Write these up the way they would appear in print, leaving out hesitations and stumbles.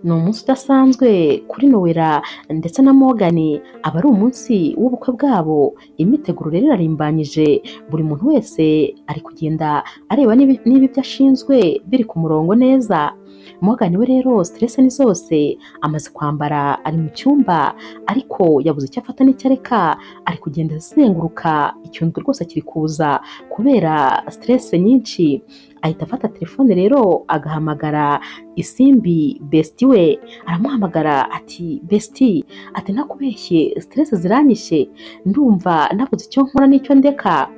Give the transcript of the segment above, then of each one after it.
Ni umunsi udasanzwe kuri Noella ndetse na Morgan, aba ari umunsi w'ubukwe bwabo. Imyiteguro rero irarimbanyije, buri muntu wese ari kugenda areba niba ibyo ashinzwe biri ku murongo neza. Morgan we rero stress ni zose, amaze kwambara ari mu cyumba ariko yabuze icyo afata n'icyo areka, ari kugenda azenguruka icyundwe rwose kiri kuza kubera stress nyinshi. Ahita afata telefone rero agahamagara Isimbi bestie we, aramuhamagara ati bestie, ati ntakubeshye stress ziranyishe, ndumva nabuze icyo nkora n'icyo ndeka.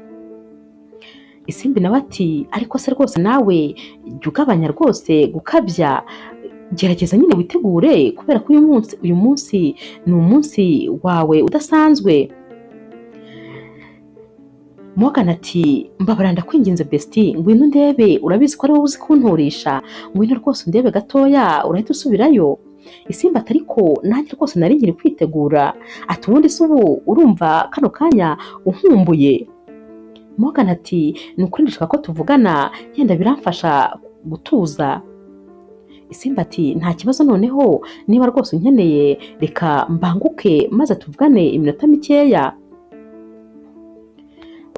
Isimbi nawe ati ariko se rwose nawe jya ugabanya rwose gukabya, gerageza nyine witegure kubera ko uyu munsi ni umunsi wawe udasanzwe. Morgan ati mbabara ndakwinginze bestie, ngwino undebe, urabizi ko ari wowe uzi kunturisha, ngwino rwose undebe gatoya urahita usubirayo. Isimbi ati ariko nanjye rwose nari nkiri kwitegura, ati ubundi se ubu urumva kano kanya unkumbuye. Morgan ati ni ukuri ndashaka ko tuvugana, yenda biramfasha gutuza. Isimbi ati nta kibazo, noneho niba rwose unkeneye reka mbanguke maze tuvugane iminota mikeya.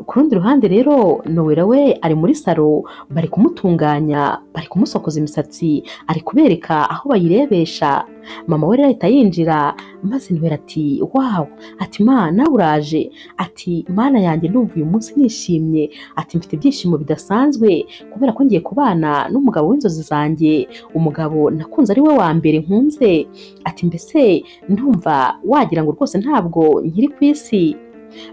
Ku rundi ruhande rero Noella we ari muri salo, bari kumutunganya, bari kumusokoza imisatsi, ari kubereka aho bayirebesha. Mama we rero ahita yinjira maze Noella ati wow, ati ma nawe uraje, ati mana yanjye ndumva uyu munsi nishimye, ati mfite ibyishimo bidasanzwe kubera ko ngiye kubana n'umugabo w'inzozi zanjye, umugabo nakunze ari we wa mbere nkunze, ati mbese ndumva wagira ngo rwose ntabwo nkiri ku isi.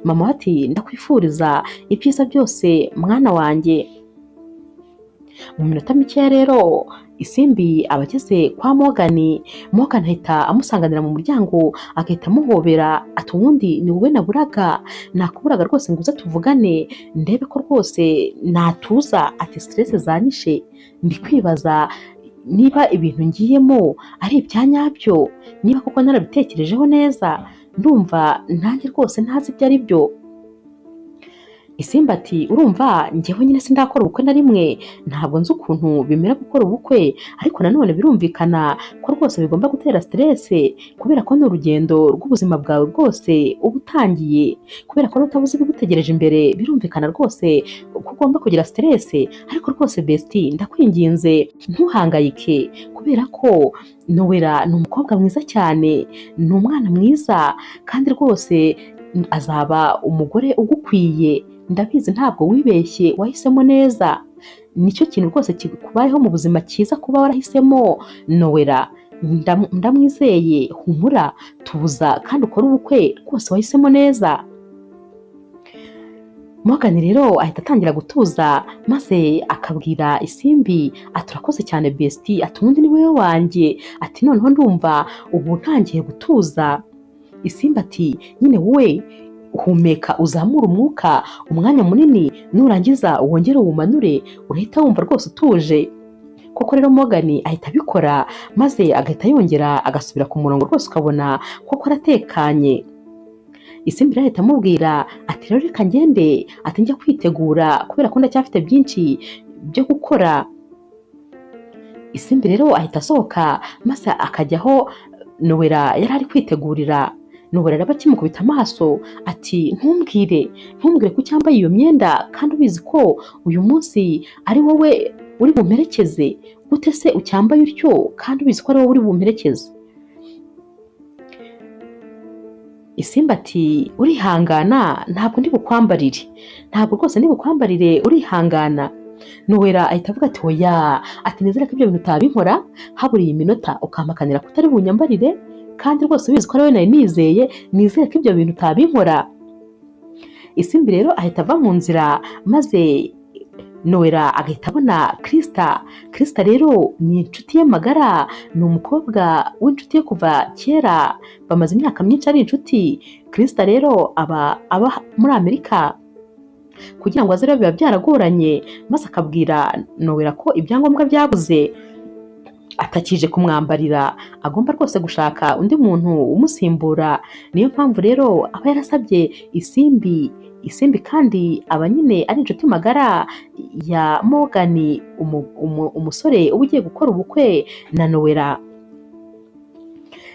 Mama ati ndakwifuriza ibyiza byose mwana wanjye. Mu minota mikeya rero Isimbi aba ageze kwa Morgan. Morgan ahita amusanganira mu muryango agahita amuhobera ati ubundi ni wowe naburaga, nakuburaga rwose ngo uze tuvugane ndebe ko rwose natuza, ati stress zanyishe, ndi kwibaza niba ibintu ngiyemo ari ibya nyabyo, niba koko narabitekerejeho neza, ndumva nanjye rwose ntazi ibyo ari byo. Isimbi ati urumva njyewe nyine sindakora ubukwe na rimwe, ntabwo nzi ukuntu bimera gukora ubukwe, ariko nanone birumvikana ko rwose bigomba gutera stress kubera ko ni urugendo rw'ubuzima bwawe bwose uba utangiye, kubera ko utabuze ibigutegereje imbere, birumvikana rwose ko ugomba kugira stress. Ariko rwose bestie ndakwinginze ntuhangayike kubera ko Noella ni umukobwa mwiza cyane, ni umwana mwiza kandi rwose azaba umugore ugukwiye, ndabizi ntabwo wibeshye wahisemo neza, nicyo kintu rwose kikubayeho mu buzima cyiza kuba warahisemo Noella, ndamwizeye, humura tuza kandi ukore ubukwe rwose wahisemo neza. Morgan rero ahita atangira gutuza maze akabwira Isimbi ati urakoze cyane bestie, ati ubundi ni wowe wanjye, ati noneho ndumva ubu ntangiye gutuza. Isimbi ati nyine wowe humeka uzamure umwuka umwanya munini, nurangiza wongere uwumanure, urahita wumva rwose utuje. Koko rero Morgan ahita abikora maze agahita yongera agasubira ku murongo rwose ukabona koko aratekanye. Isimbi rero ahita amubwira ati rero reka ngende, ati njya kwitegura kubera ko ndacyafite byinshi byo gukora. Isimbi rero ahita asohoka maze akajya aho Noella yari ari kwitegurira. Noella rero akimukubita amaso ati ntumbwire ko ucyambaye iyo myenda kandi ubizi ko uyu munsi ari wowe uri bumperekeze, gute se ucyambaye utyo kandi ubizi ko ari wowe uri bumperekeze? Isimbi ati urihangana ntabwo ndi bukwambarire, ntabwo rwose ndi bukwambarire, urihangana. Noella ahita avuga ati oya, ati nizere ko ibyo bintu utabinkora, haburiye iminota ukampakanira ko utari bunyambarire kandi rwose ubizi ko ari wowe nari nizeye, nizere ko ibyo bintu utabinkora. Isimbi rero ahita ava mu nzira maze Noella agahita abona Krista. Krista rero ni inshuti ye magara, ni umukobwa w'inshuti ye kuva kera, bamaze imyaka myinshi ari inshuti. Krista rero aba muri Amerika, kugira ngo aze rero biba byaragoranye, maze akabwira Noella ko ibyangombwa byabuze atakije kumwambarira, agomba rwose gushaka undi muntu umusimbura. Niyo mpamvu rero aba yarasabye Isimbi. Isimbi kandi aba nyine ari inshuti magara ya Morgan, umusore uba ugiye gukora ubukwe na Noella.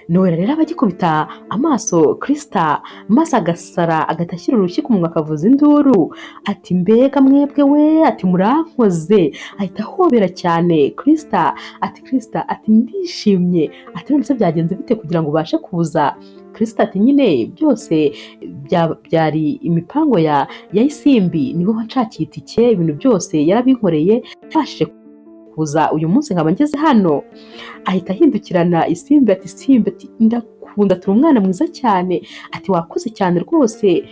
Noella rero aba agikubita amaso Krista maze agasara agahita ashyira urushyi ku munwa akavuza induru ati mbega mwebwe we, ati murankoze. Ahita ahobera cyane Krista ati Krista ati ndishimye, ati none se byagenze bite kugira ngo ubashe kuza? Krista ati nyine byose byari imipango ya Isimbi, niwe wanshakiye itike, ibintu byose yarabinkoreye, mbashije kuza uyu munsi nkaba ngeze hano. Ahita ahindukirana Isimbi ati Simbi ati ndakunda, turi umwana mwiza cyane, ati wakoze cyane rwose,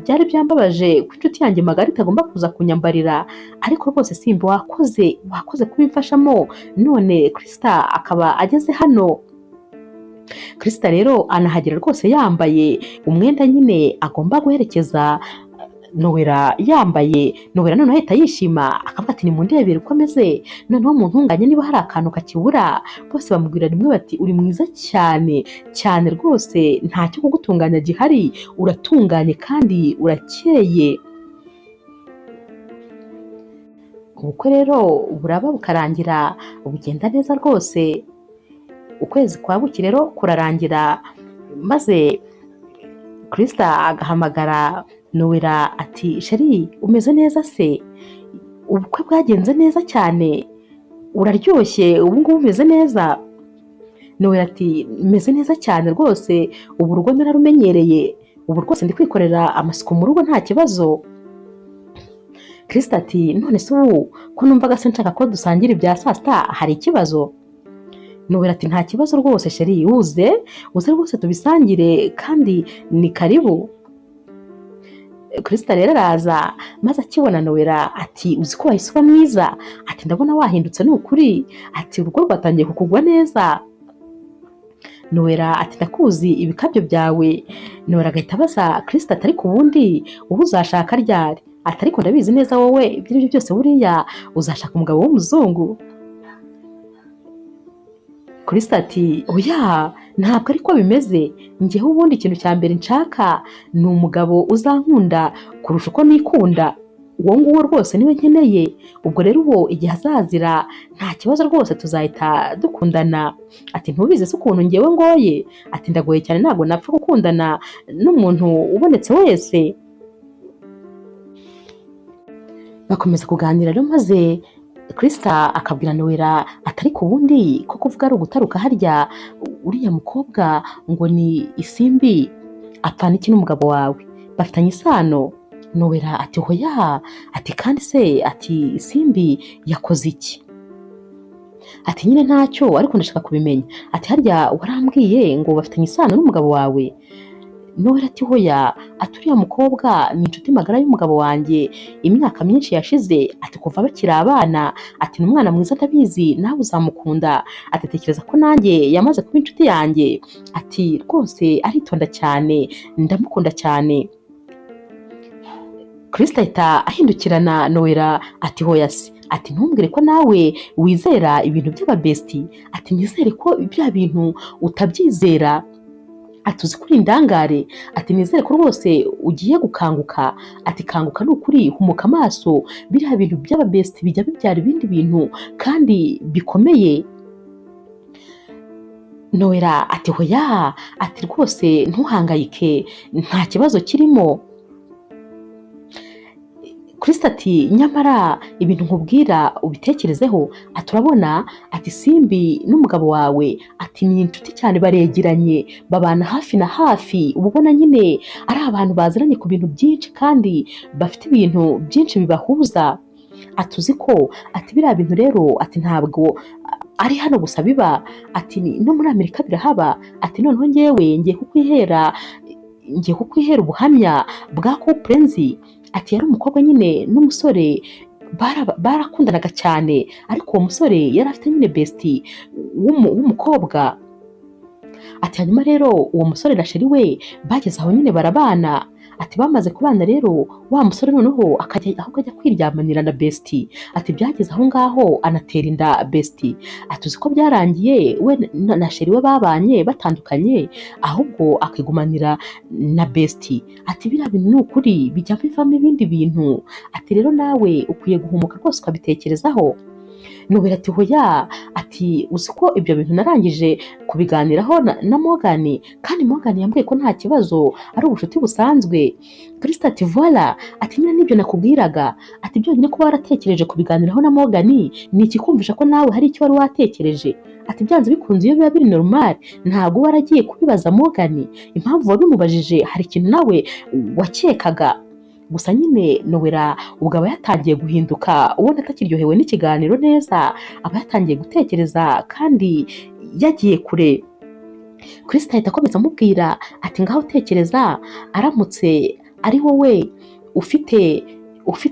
byari byambabaje ko inshuti yanjye magara itagomba kuza kunyambarira, ariko rwose Simbi wakoze, wakoze kubimfashamo, none Krista akaba ageze hano. Krista rero anahagera rwose yambaye umwenda nyine agomba guherekeza Noella yambaye. Noella noneho ahita yishima akavuga ati nimundebere uko ameze, noneho muntunganye niba hari akantu kakibura. Bose bamubwira rimwe bati uri mwiza cyane cyane rwose, ntacyo kugutunganya gihari, uratunganye kandi urakeye. Ubukwe rero buraba bukarangira bugenda neza rwose. Ukwezi kwa buki rero kurarangira, maze Krista agahamagara Noella ati sheri umeze neza se, ubukwe bwagenze neza cyane, uraryoshye ubu ngubu umeze neza. Noella ati meze neza cyane rwose, ubu urugo nararumenyereye, ubu rwose ndi kwikorera amasuku mu rugo nta kibazo. Krista ati none se ubu ko numvaga se nshaka ko dusangira ibya saa sita hari ikibazo? Noella ati nta kibazo rwose sheri, uze uze rwose tubisangire kandi ni karibu. Krista rero araza maze akibona Noella ati uzi ko wahise uba mwiza, ati ndabona wahindutse ni ukuri, ati urugo rwatangiye kukugwa neza. Noella ati ndakuzi ibikabyo byawe. Noella agahita abaza Krista ati ariko ubundi ubu uzashaka ryari? Ati ariko ndabizi neza wowe ibyo aribyo byose buriya uzashaka umugabo w'umuzungu. Krista ati oya ntabwo ariko bimeze, njyewe ubundi ikintu cya mbere nshaka ni umugabo uzankunda kurusha uko nikunda, uwo nguwo rwose niwe nkeneye, ubwo rero uwo igihe azazira nta kibazo rwose tuzahita dukundana. Ati ntubizi se ukuntu njyewe ngoye, ati ndagoye cyane ntabwo napfa gukundana n'umuntu ubonetse wese. Bakomeza kuganira rero maze Krista akabwira Noella ati ariko ubundi ko kuvuga ari ugutaruka, harya uriya mukobwa ngo ni Isimbi apfana iki n'umugabo wawe, bafitanye isano? Noella ati hoya, ati kandi se ati Isimbi yakoze iki? Ati nyine ntacyo ariko ndashaka kubimenya. Ati harya warambwiye ngo bafitanye isano n'umugabo wawe? Noella ati hoya, ati uriya mukobwa ni inshuti magara y'umugabo wanjye, imyaka myinshi yashize, ati kuva bakiri abana, ati ni umwana mwiza ndabizi nawe uzamukunda, ati tekereza ko nanjye yamaze kuba inshuti yanjye, ati rwose aritonda cyane ndamukunda cyane. Krista ahita ahindukirana Noella ati hoya se, ati ntumbwire ko nawe wizera ibintu by'ababesti, ati nizere ko bya bintu utabyizera, ati uzi kuri indangare, ati nizere ko rwose ugiye gukanguka, ati kanguka ni ukuri, humuka amaso, biriya bintu by'ababesti bijya bibyara ibindi bintu kandi bikomeye. Noella ati hoya, ati rwose ntuhangayike nta kibazo kirimo. Krista ati nyamara ibintu nkubwira ubitekerezeho, ati urabona, ati Simbi n'umugabo wawe ati ni inshuti cyane, baregeranye, babana hafi na hafi, uba ubona nyine ari abantu baziranye ku bintu byinshi kandi bafite ibintu byinshi bibahuza, ati uzi ko ati biriya bintu rero ati ntabwo ari hano gusa biba, ati no muri Amerika birahaba, ati noneho njyewe ngiye kukwihera ubuhamya bwa couple nzi. Ati yari umukobwa nyine n'umusore barakundanaga cyane, ariko uwo musore yari afite nyine bestie w'umukobwa. Ati hanyuma rero uwo musore na sheri we bageze aho nyine barabana, ati bamaze kubana rero wa musore noneho akajya ahubwo ajya kwiryamanira na bestie, ati byageze aho ngaho anatera inda bestie, ati uzi ko byarangiye we na sheri we babanye batandukanye, ahubwo akigumanira na bestie, ati biriya bintu ni ukuri bijya bivamo ibindi bintu, ati rero nawe ukwiye guhumuka rwose ukabitekerezaho. Nowela ati hoya, ati uzi ko ibyo bintu narangije kubiganiraho na Morgan, kandi Morgan yambwiye ko nta kibazo ari ubucuti busanzwe. Krista ati voila, ati nyine nibyo nakubwiraga, ati byonyine kuba waratekereje kubiganiraho na Morgan ni ikikumvisha ko nawe hari icyo wari watekereje. Ati byanze bikunze iyo biba biri normal ntabwo uba waragiye kubibaza Morgan, impamvu wabimubajije hari ikintu nawe wakekaga. Gusa nyine Nowela ubwo aba yatangiye guhinduka, ubona atakiryohewe n'ikiganiro neza, aba yatangiye gutekereza kandi yagiye kure. Krista ahita akomeza amubwira ati ngaho tekereza aramutse ari wowe ufite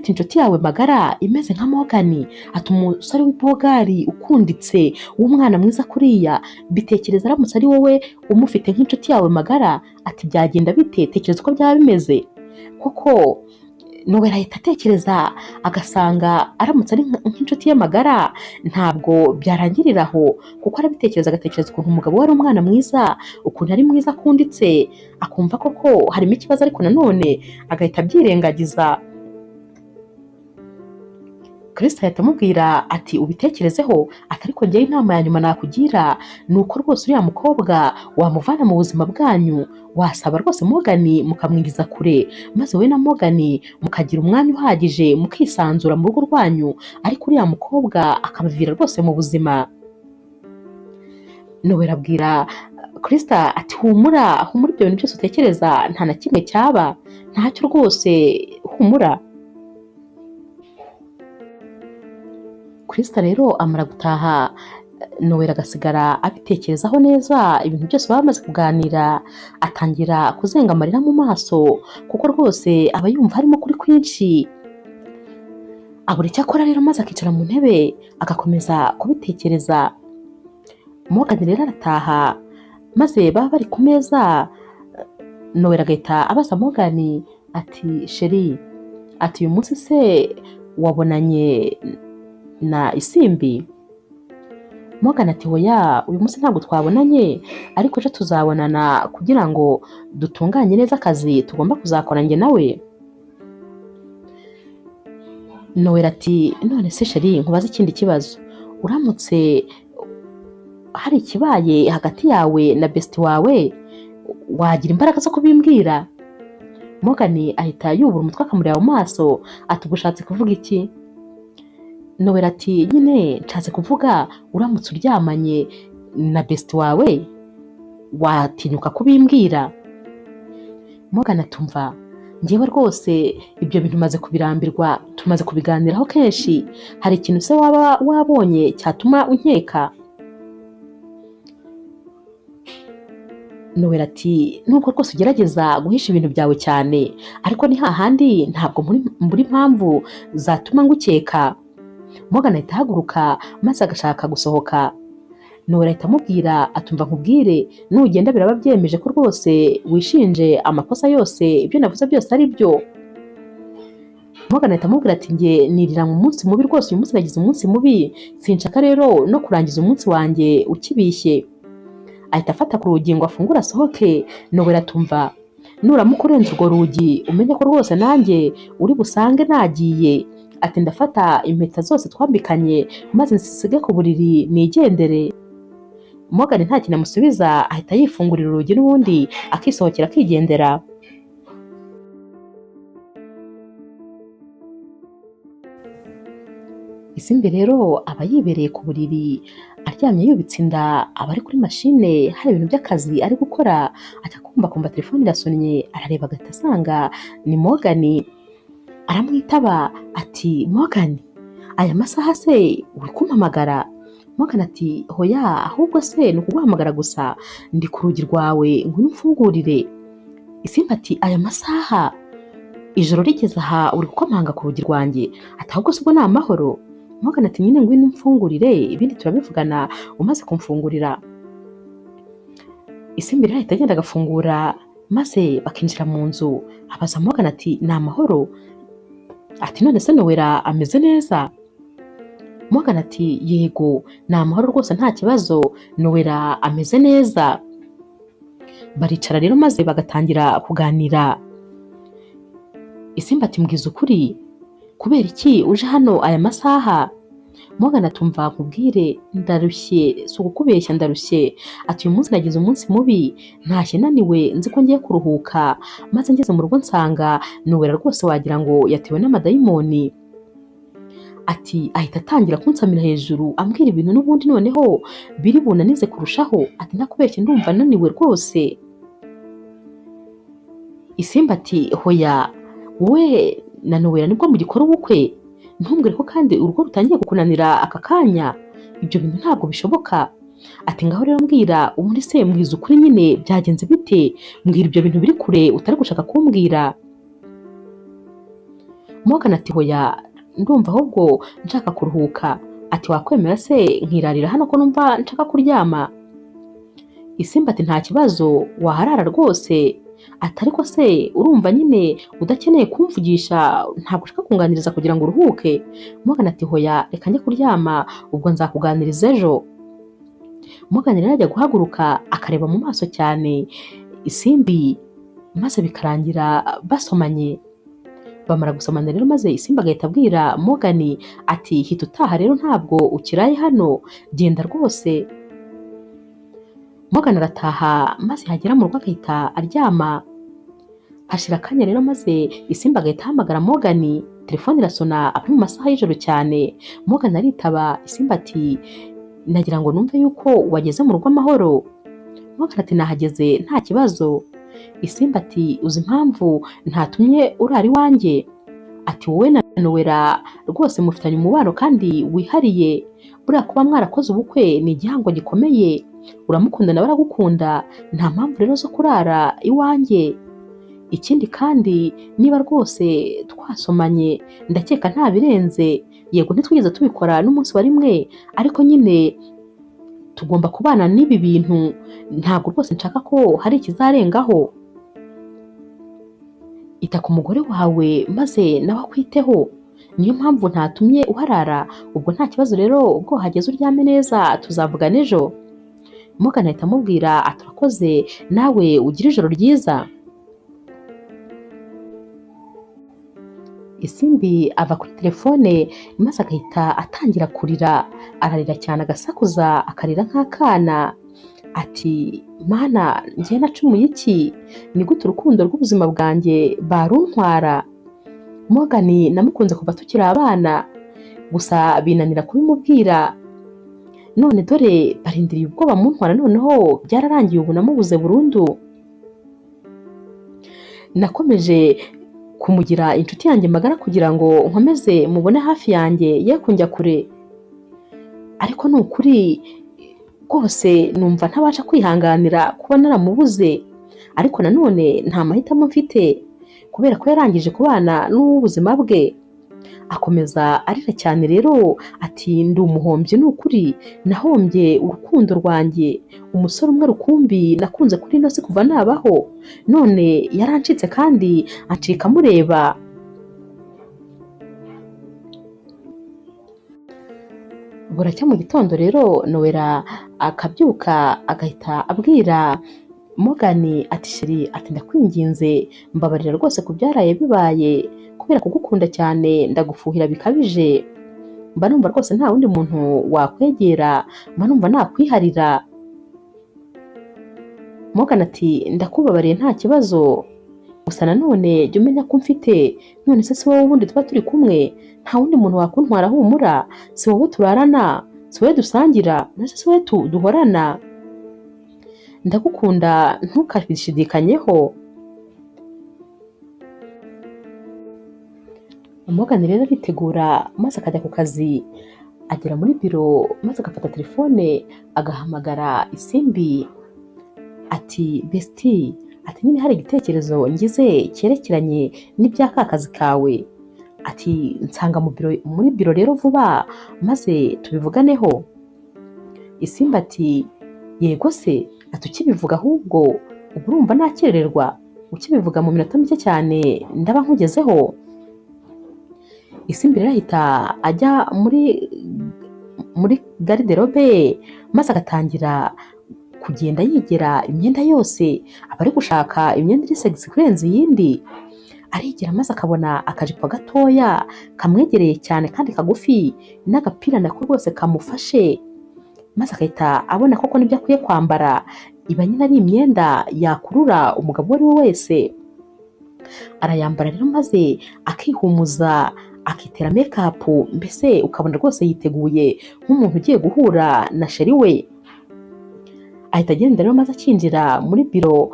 inshuti yawe magara imeze nka Morgan, ati umusore w'ibogari ukunditse w'umwana mwiza kuriya, bitekereza aramutse ari wowe umufite nk'inshuti yawe magara, ati byagenda bite? Tekereza uko byaba bimeze. Koko Nowela ahita atekereza agasanga aramutse ari nk'inshuti ye magara ntabwo byarangirira aho, kuko arabitekereza agatekereza ukuntu umugabo we ari umwana mwiza, ukuntu ari mwiza akunditse, akumva koko harimo ikibazo, ariko nanone agahita abyirengagiza. Krista ahita amubwira ati ubitekerezeho, ati ariko njyewe inama ya nyuma nakugira ni uko rwose uriya mukobwa wamuvana mu buzima bwanyu, wasaba rwose Morgan mukamwinjiza kure, maze wowe na Morgan mukagira umwanya uhagije mukisanzura mu rugo rwanyu, ariko uriya mukobwa akabavira rwose mu buzima. Nowela abwira Krista ati humura, humura ibyo bintu byose utekereza nta na kimwe cyaba, ntacyo rwose, humura. Krista rero amara gutaha, Nowela agasigara abitekerezaho neza ibintu byose baba bamaze kuganira, atangira kuzenga amarira mu maso kuko rwose aba yumva harimo kuri kwinshi. Abura icyo akora rero maze akicara mu ntebe agakomeza kubitekereza. Morgan rero arataha maze baba bari ku meza, Nowela agahita abaza Morgan ati sheri, ati uyu munsi se wabonanye na Isimbi? Morgan ati hoya, uyu munsi ntabwo twabonanye, ariko ejo tuzabonana kugira ngo dutunganye neza akazi tugomba kuzakora njye nawe. Nowela ati none se sheri nkubaze ikindi kibazo, uramutse hari ikibaye hagati yawe na besti wawe wagira imbaraga zo kubimbwira? Morgan ahita yubura umutwe akamureba mu maso ati ubwo kuvuga iki? Nowela ati nyine nshatse kuvuga uramutse uryamanye na besti wawe watinyuka kubimbwira? Morgan atumva njyewe rwose ibyo bintu maze kubirambirwa, tumaze kubiganiraho kenshi, hari ikintu se waba wabonye cyatuma unkeka? Nowela ati nubwo rwose ugerageza guhisha ibintu byawe cyane, ariko ni hahandi ntabwo mbura impamvu zatuma ngukeka. Morgan ahita ahaguruka maze agashaka gusohoka. Nowela ahita amubwira atumva nkubwire, nugenda biraba byemeje ko rwose wishinje amakosa yose, ibyo navuze byose ari byo. Morgan ahita amubwira ati njye nirira mu munsi mubi rwose, uyu munsi nagize umunsi mubi, sinshaka rero no kurangiza umunsi wanjye ukibishye. Ahita afata ku rugi ngo afungure asohoke. Nowela atumva nuramuka urenze urwo rugi umenye ko rwose nanjye uri busange nagiye. Ati ndafata impeta zose twambikanye maze nsisige ku buriri nigendere. Morgan nta kintu amusubiza, ahita yifungurira urugi n'ubundi akisohokera akigendera. Isimbi rero aba yibereye ku buriri aryamye yubitse inda, aba ari kuri mashine hari ibintu by'akazi ari gukora, ajya kumva telefone irasonnye, arareba agahita asanga ni Morgan. Aramwitaba ati Morgan, aya masaha se uri kumpamagara? Morgan ati hoya, ahubwo se ni ukuguhamagara gusa, ndi ku rugi rwawe ngwino umfungurire. Isimbi ati aya masaha ijoro rigeze aha uri gukomanga ku rugi rwanjye, ati ahubwo se ubwo ni amahoro? Morgan ati nyine ngwino umfungurire, ibindi turabivugana umaze kumfungurira. Isimbi rero ahita agenda agafungura maze bakinjira mu nzu, abaza Morgan ati ni amahoro? Ati none se Nowela ameze neza? Morgan ati yego ni amahoro rwose nta kibazo, Nowela ameze neza. Baricara rero maze bagatangira kuganira. Isimbi ati mbwiza ukuri, kubera iki uje hano aya masaha? Morgan atumva nkubwire ndarushye, si ukukubeshya ndarushye. Ati uyu munsi nagize umunsi mubi, ntashye naniwe nzi ko ngiye kuruhuka, maze ngeze mu rugo nsanga Nowera rwose wagira ngo yatewe n'amadayimoni. Ati ahita atangira kunsamira hejuru ambwira ibintu n'ubundi noneho biri bunanize kurushaho. Ati ntakubeshye ndumva naniwe rwose. Isimbi ati hoya wowe na Nowera nibwo mugikora ubukwe, ntumbwire ko kandi urugo rutangiye kukunanira aka kanya, ibyo bintu ntabwo bishoboka. Ati ngaho rero mbwira, ubundi se mbwiza ukuri nyine byagenze bite, mbwira ibyo bintu biri kure utari gushaka kumbwira. Morgan ati hoya ndumva ahubwo nshaka kuruhuka. Ati wakwemera se nkirarira hano ko numva nshaka kuryama? Isimbi ati nta kibazo waharara rwose. Ati ariko se urumva nyine udakeneye kumvugisha, ntabwo ushaka kunganiriza kugira ngo uruhuke? Morgan ati hoya reka njye kuryama ubwo nzakuganiriza ejo. Morgan rero ajya guhaguruka akareba mu maso cyane Isimbi, maze bikarangira basomanye. Bamara gusomana rero maze Isimbi agahita abwira Morgan ati hita utaha rero ntabwo ukiraye hano, genda rwose. Morgan arataha maze yagera mu rugo agahita aryama. Hashira akanya rero maze Isimbi agahita ahamagara Morgan, telefone irasona ari mu masaha y'ijoro cyane. Morgan aritaba. Isimbi ati nagira ngo numve yuko wageze mu rugo amahoro. Morgan ati nahageze nta kibazo. Isimbi ati uzi impamvu ntatumye urara iwanjye? Ati wowe na Nowera rwose mufitanye umubano kandi wihariye, buriya kuba mwarakoze ubukwe ni igihango gikomeye, uramukunda nawe aragukunda, nta mpamvu rero zo kurara iwanjye. Ikindi kandi niba rwose twasomanye ndakeka nta birenze, yego ntitwigeze tubikora n'umunsi wa rimwe, ariko nyine tugomba kubana n'ibi bintu, ntabwo rwose nshaka ko hari ikizarengaho. Ita ku mugore wawe maze nawe akwiteho, niyo mpamvu ntatumye uharara, ubwo nta kibazo rero ubwo hageze uryame neza tuzavugana ejo. Morgan ahita amubwira ati urakoze nawe ugire ijoro ryiza. Isimbi ava kuri telefone maze agahita atangira kurira, ararira cyane agasakuza akarira nk'akana. Ati mana njye nacumuye iki? Ni gute urukundo rw'ubuzima bwanjye baruntwara? Morgan namukunze kuva tukiri abana, gusa binanira kubimubwira, none dore barindiriye ubwoba muntwara, noneho byararangiye ubu namubuze burundu. Nakomeje kumugira inshuti yanjye magara kugira ngo nkomeze mubone hafi yanjye ye kunjya kure, ariko ni ukuri rwose numva ntabasha kwihanganira kuba naramubuze, ariko nanone nta mahitamo mfite kubera ko yarangije kubana n'ubuzima bwe. Akomeza arira cyane rero ati ndi umuhombyi ni ukuri, nahombye urukundo rwanjye, umusore umwe rukumbi nakunze kuri ino si kuva nabaho, none yarancitse kandi ancika amureba. Buracya mu gitondo rero Nowera akabyuka agahita abwira Morgan ati sheri, ati ndakwinginze mbabarira rwose ku byaraye bibaye, kubera kugukunda cyane ndagufuhira bikabije, mba numva rwose nta wundi muntu wakwegera, mba numva nakwiharira. Morgan ati ndakubabariye nta kibazo, gusa nanone jya umenya ko mfite, none se si wowe ubundi tuba turi kumwe, nta wundi muntu wakuntwara humura, si wowe turarana, si wowe dusangira, none se si wowe duhorana, ndagukunda ntukabishidikanyeho. Morgan rero aritegura maze akajya ku kazi, agera muri biro maze agafata telefone agahamagara Isimbi ati bestie, ati nyine hari igitekerezo ngize cyerekeranye n'ibya ka kazi kawe, ati nsanga muri biro rero vuba maze tubivuganeho. Isimbi ati yego se, ati ukibivuga ahubwo ubu urumva nakerererwa, ukibivuga mu minota mike cyane ndaba nkugezeho. Isimbi rero ahita ajya muri garderobe maze agatangira kugenda yigera imyenda yose, aba ari gushaka imyenda iri sexy kurenza iyindi. Arigera maze akabona akajipo gatoya kamwegereye cyane kandi kagufi n'agapira nako rwose kamufashe, maze agahita abona koko nibyo akwiye kwambara. Iba nyine ari imyenda yakurura umugabo uwo ari we wese. Arayambara rero maze akihumuza, akitera make-up, mbese ukabona rwose yiteguye nk'umuntu ugiye guhura na sheri we. Ahita agenda rero maze akinjira muri biro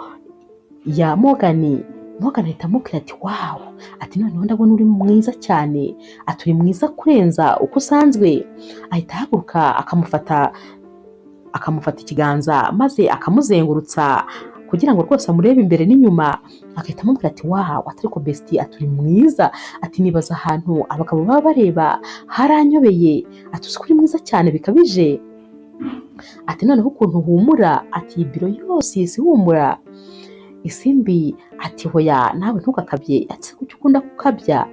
ya Morgan. Morgan ahita amubwira ati wow, ati noneho ndabona uri mwiza cyane, ati uri mwiza kurenza uko usanzwe. Ahita ahaguruka akamufata ikiganza maze akamuzengurutsa kugira ngo rwose amurebe imbere n'inyuma. Agahita amubwira ati wow, ati ariko bestie, ati uri mwiza, ati nibaza ahantu abagabo baba bareba haranyobeye, ati uzi ko uri mwiza cyane bikabije, ati noneho ukuntu uhumura, ati iyi biro yose isi ihumura. Isimbi ati hoya nawe ntugakabye, ati kuki ukunda gukabya?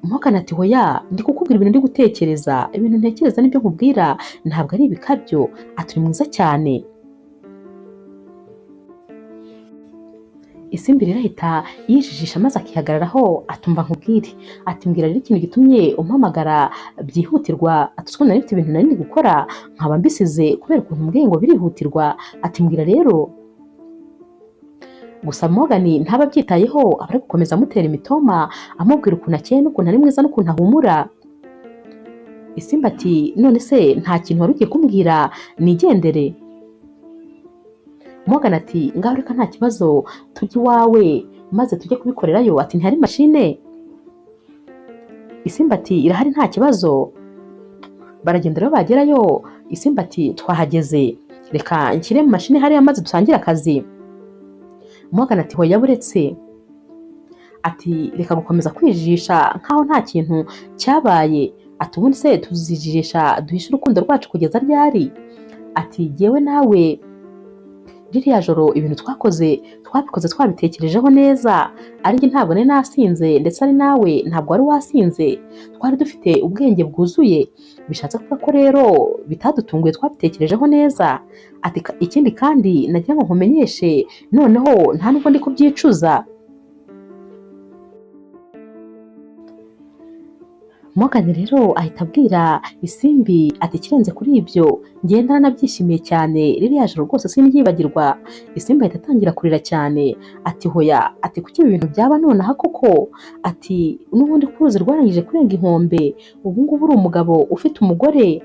Morgan ati hoya ndi kukubwira ibintu ndi gutekereza, ibintu ntekereza nibyo nkubwira, ntabwo ari ibikabyo, ati uri mwiza cyane. Isimbi rero ahita yijijisha maze akihagararaho, atumva nkubwire, ati mbwira rero ikintu gitumye umpamagara byihutirwa, ati uzi ko nari mfite ibintu nari ndi gukora nkaba mbisize kubera ukuntu umbwiye ngo birihutirwa, ati mbwira rero. Gusa Morgan ntaba abyitayeho, aba ari gukomeza amutera imitoma, amubwira ukuntu akeye n'ukuntu ari mwiza n'ukuntu ahumura. Isimbi ati none se nta kintu wari ugiye kumbwira nigendere? Morgan ati ngaho reka nta kibazo tujye iwawe maze tujye kubikorerayo, ati ntihari mashine? Isimbi ati irahari nta kibazo. Baragenda rero bagerayo, Isimbi ati twahageze, reka nshyire mu mashini hariya maze dusangire akazi. Morgan ati hoya buretse, ati reka gukomeza kwijijisha nkaho nta kintu cyabaye, ati ubundi se tuzijijisha duhishe urukundo rwacu kugeza ryari? Ati jyewe nawe ririya joro ibintu twakoze twabikoze twabitekerejeho neza, ari njye ntabwo nari nasinze ndetse ari nawe ntabwo wari wasinze, twari dufite ubwenge bwuzuye, bishatse kuvuga ko rero bitadutunguye twabitekerejeho neza. Ati ikindi kandi nagira ngo nkumenyeshe noneho nta nubwo ndi kubyicuza. Morgan rero ahita abwira Isimbi ati ikirenze kuri ibyo njye naranabyishimiye cyane ririya joro rwose sindyibagirwa. Isimbi ahita atangira kurira cyane, ati hoya, ati kuki ibi bintu byaba nonaha koko, ati n'ubundi ko uruzi rwarangije kurenga inkombe, ubu ngubu uri umugabo ufite umugore,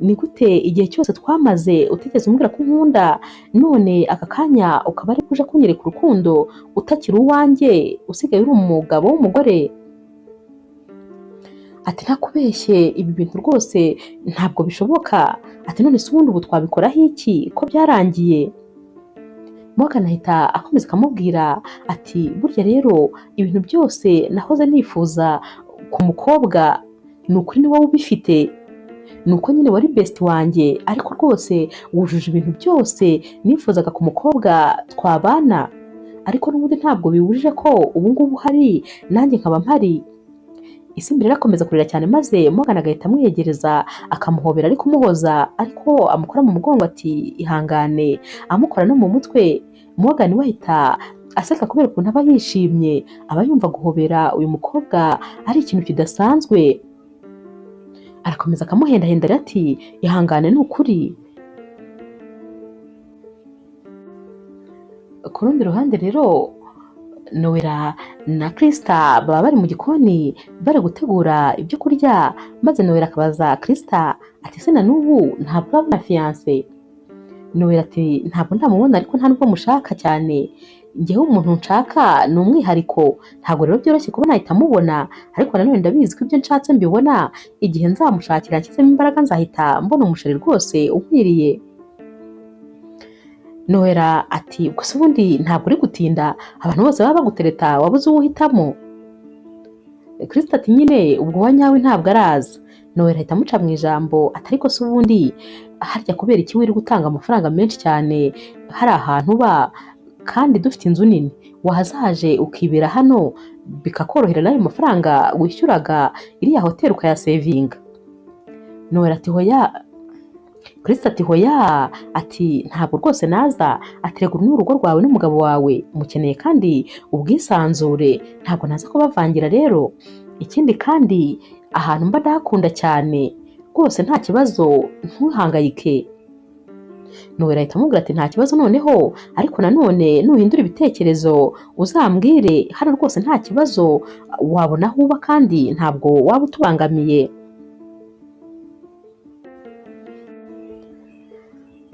ni gute igihe cyose twamaze utigeze umbwira ko unkunda, none aka kanya ukaba ari uje kunyereka urukundo utakiri uwanjye, usigaye uri umugabo w'umugore. Ati ntakubeshye ibi bintu rwose ntabwo bishoboka, ati none se ubundi ubu twabikoraho iki ko byarangiye? Morgan ahita akomeza akamubwira ati burya rero ibintu byose nahoze nifuza ku mukobwa ni ukuri ni wowe ubifite, ni uko nyine wari best wanjye, ariko rwose wujuje ibintu byose nifuzaga ku mukobwa twabana, ariko n'ubundi ntabwo bibujije ko ubu ngubu uhari nanjye nkaba mpari. Isimbi rero akomeza kurira cyane maze Morgan agahita amwegereza akamuhobera ari kumuhoza, ariko amukora mu mugongo ati ihangane, amukora no mu mutwe. Morgan we ahita aseka kubera ukuntu aba yishimye, aba yumva guhobera uyu mukobwa ari ikintu kidasanzwe. Arakomeza akamuhendahenda rero ati ihangane ni ukuri. Ku rundi ruhande rero Noella na Krista baba bari mu gikoni bari gutegura ibyo kurya, maze Noella akabaza Krista ati se na n'ubu ntabwo urabona fiance? Noella ati ntabwo ndamubona ariko nta nubwo mushaka cyane, njyewe umuntu nshaka ni umwihariko, ntabwo rero byoroshye kuba nahita mubona, ariko nanone ndabizi ko ibyo nshatse mbibona, igihe nzamushakira nshyizemo imbaraga nzahita mbona umusheri rwose unkwiriye. Noella ati ubwo se ubundi ntabwo uri gutinda, abantu bose baba bagutereta wabuze uwo uhitamo? Krista ati nyine ubwo wa nyawe ntabwo araza. Noella ahita amuca mu ijambo ati ariko se ubundi harya kubera iki wiri gutanga amafaranga menshi cyane hari ahantu uba kandi dufite inzu nini, wahazaje ukibera hano bikakorohera n'ayo mafaranga wishyuraga iriya hoteli ukayasevinga. Noella ati hoya. Kristo ati hoya, ati ntabwo rwose naza, ati rega uru ni urugo rwawe n'umugabo wawe mukeneye kandi ubwisanzure, ntabwo naza kubavangira rero. Ikindi kandi ahantu mba ndahakunda cyane rwose, nta kibazo ntuhangayike. Nowela ahita amubwira ati nta kibazo noneho, ariko nanone nuhindura ibitekerezo uzambwire, hano rwose nta kibazo wabona aho uba kandi ntabwo waba utubangamiye.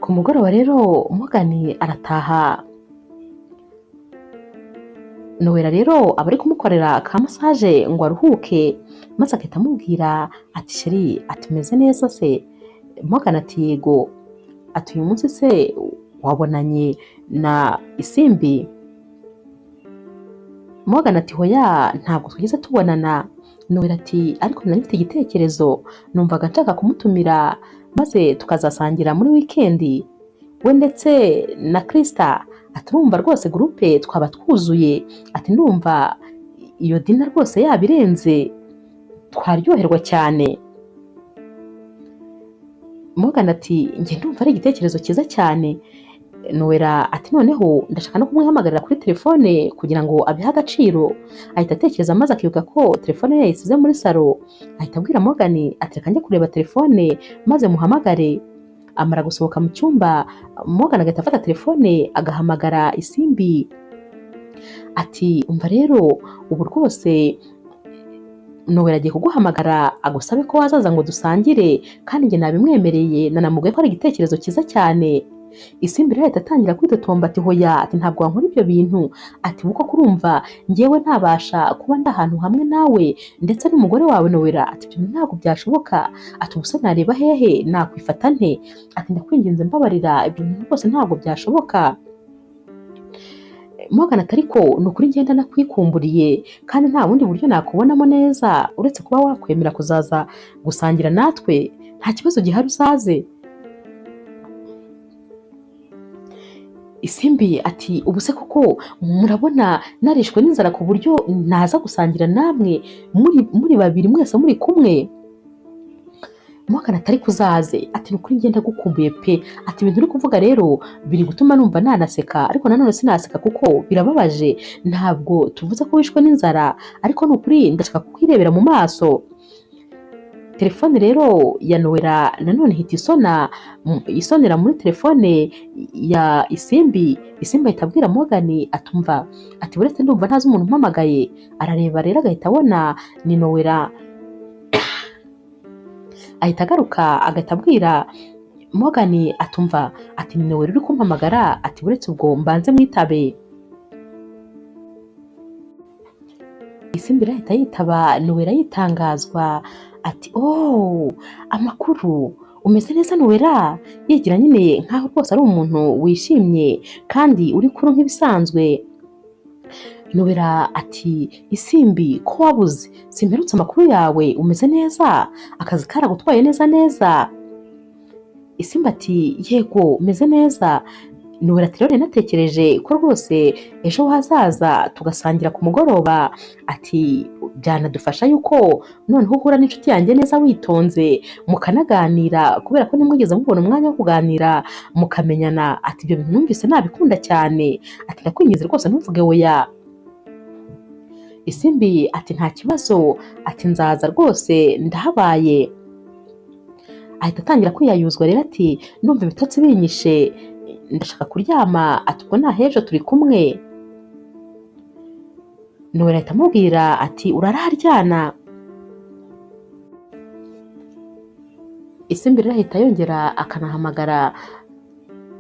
Ku mugoroba rero Morgan arataha, Nowela rero aba ari kumukorera ka massage ngo aruhuke, maze agahita amubwira ati chérie, ati umeze neza se? Morgan ati yego. Ati uyu munsi se wabonanye na Isimbi? Morgan ati hoya ntabwo twigeze tubonana. Nowela ati ariko nari mfite igitekerezo, numvaga nshaka kumutumira maze tukazasangira muri wikendi we ndetse na Krista. Ati urumva rwose groupe twaba twuzuye, ati ndumva iyo dinner rwose yabirenze, twaryoherwa cyane. Morgan ati njye ndumva ari igitekerezo cyiza cyane. Nowela ati noneho ndashaka no kumwihamagarira kuri telefone kugira ngo abihe agaciro. Ahita atekereza maze akibuka ko telefone ye yayisize muri salo, ahita abwira Morgan ati reka njye kureba telefone maze muhamagare. Amara gusohoka mu cyumba, Morgan agahita afata telefone agahamagara Isimbi ati umva rero ubu rwose Nowela agiye kuguhamagara agusabe ko wazaza ngo dusangire, kandi njye nabimwemereye nanamubwiye ko ari igitekerezo cyiza cyane. Isimbi rero ahita atangira kwitotomba ati hoya, ati ntabwo wankora ibyo bintu, ati kuko kurumva njyewe ntabasha kuba ndi ahantu hamwe nawe ndetse n'umugore wawe Nowela, ati ibyo ntabwo byashoboka, ati ubuse nareba hehe, nakwifata nte, ati ndakwinginze mbabarira, ibyo bintu rwose ntabwo byashoboka. Morgan ati ariko ni ukuri ngenda nakwikumburiye kandi nta bundi buryo nakubonamo neza uretse kuba wakwemera kuzaza gusangira natwe, nta kibazo gihari uzaze. Isimbi ati ubu se koko murabona narishwe n'inzara ku buryo naza gusangira namwe muri babiri mwese muri kumwe? Morgan ati ariko uzaze, ati ni ukuri ngenda gukumbuye pe, ati ibintu uri kuvuga rero biri gutuma numva nanaseka, ariko nanone sinaseka kuko birababaje, ntabwo tuvuze ko wishwe n'inzara, ariko ni ukuri ndashaka kukwirebera mu maso. Telefone rero ya Nowela nanone ihita isonera muri telefone ya Isimbi. Isimbi ahita abwira Morgan atumva, ati buretse ndumva ntazi umuntu umpamagaye. Arareba rero agahita abona ni Nowela, ahita agaruka agahita abwira Morgan atumva, ati ni Nowela uri kumpamagara, ati buretse ubwo mbanze mwitabe. Isimbi ahita yitaba Nowela yitangazwa ati oh amakuru, umeze neza Nowela? Yigira nyine nkaho rwose ari umuntu wishimye kandi uri kuru nk'ibisanzwe. Nowela ati Isimbi ko wabuze, simperutse amakuru yawe, umeze neza, akazi karagutwaye neza neza? Isimbi ati yego umeze neza. Nowela ati rero natekereje ko rwose ejo hazaza tugasangira ku mugoroba, ati byanadufasha yuko noneho uhura n'inshuti yanjye neza witonze mukanaganira, kubera ko nimwigeze mubona umwanya wo kuganira mukamenyana, ati ibyo bintu numvise nabikunda cyane, ati ndakwinginze rwose ntuvuge oya. Isimbi ati nta kibazo, ati nzaza rwose ndahabaye. Ahita atangira kwiyayuzwa rero ati ndumva ibitotsi binyishe, ndashaka kuryama, ati ubwo nta hejo turi kumwe. Nowela ahita amubwira ati uraraharyana. Isimbi rero ahita yongera akanahamagara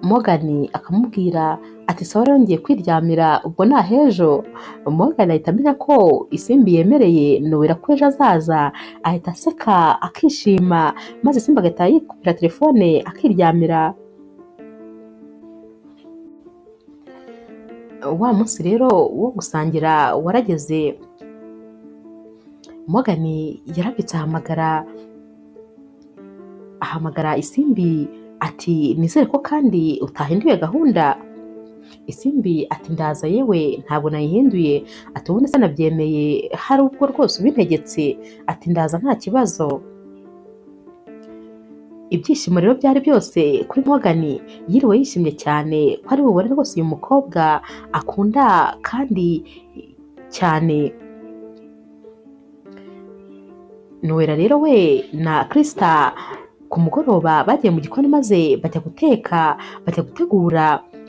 Morgan akamubwira ati sawa rero ngiye kwiryamira ubwo nta hejo. Morgan ahita amenya ko Isimbi yemereye Nowela ko ejo azaza, ahita aseka akishima, maze Isimbi agahita yikubira telefone akiryamira. Wa munsi rero wo gusangira warageze, Morgan yarabyutse ahamagara Isimbi ati nizere ko kandi utahinduye gahunda. Isimbi ati ndaza yewe ntabwo nayihinduye, ati ubundi se nabyemeye hari ubwo rwose ubintegetse, ati ndaza nta kibazo. Ibyishimo rero byari byose kuri Morgan, yiriwe yishimye cyane ko ari bubone rwose uyu mukobwa akunda kandi cyane. Noella rero we na Krista ku mugoroba bagiye mu gikoni maze bajya guteka, bajya gutegura,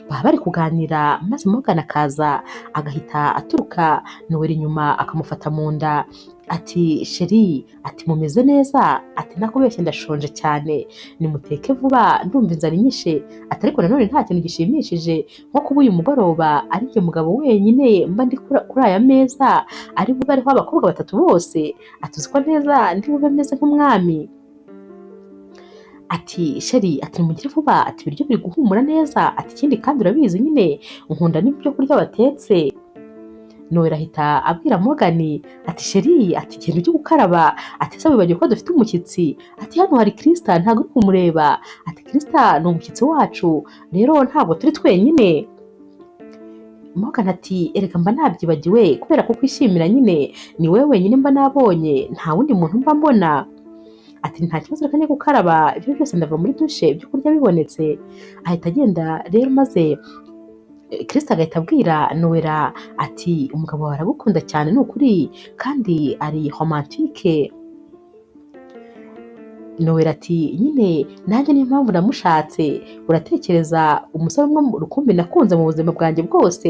baba bari kuganira maze Morgan akaza agahita aturuka Noella inyuma akamufata mu nda ati sheri, ati mumeze neza, ati nakubeshye ndashonje cyane, nimuteke vuba ndumva inzara inyishe, ati ariko nanone nta kintu gishimishije nko kuba uyu mugoroba ari njye mugabo wenyine mba ndi kuri aya meza ari bube ariho abakobwa batatu bose, ati uzi ko neza ndi bube meze nk'umwami. Ati sheri, ati nimugire vuba, ati ibiryo biri guhumura neza, ati ikindi kandi urabizi nyine nkunda n'ibyo kurya watetse. Noella ahita abwira Morgan ati sheri, ati ikintu cyo gukaraba, ati se wibagiwe ko dufite umushyitsi, ati hano hari Krista ntabwo uri kumureba, ati Krista ni umushyitsi wacu rero ntabwo turi twenyine. Morgan ati erega mba nabyibagiwe kubera ko kwishimira nyine ni wowe wenyine mba nabonye, nta wundi muntu mba mbona. Ati nta kibazo reka njye gukaraba, ibyo byose ndava muri dushe ibyo kurya bibonetse. Ahita agenda rero maze Krista agahita abwira Noella ati umugabo wawe aragukunda cyane ni ukuri kandi ari romantike. Noella ati nyine nanjye niyo mpamvu namushatse, uratekereza umusore umwe rukumbi nakunze mu buzima bwanjye bwose,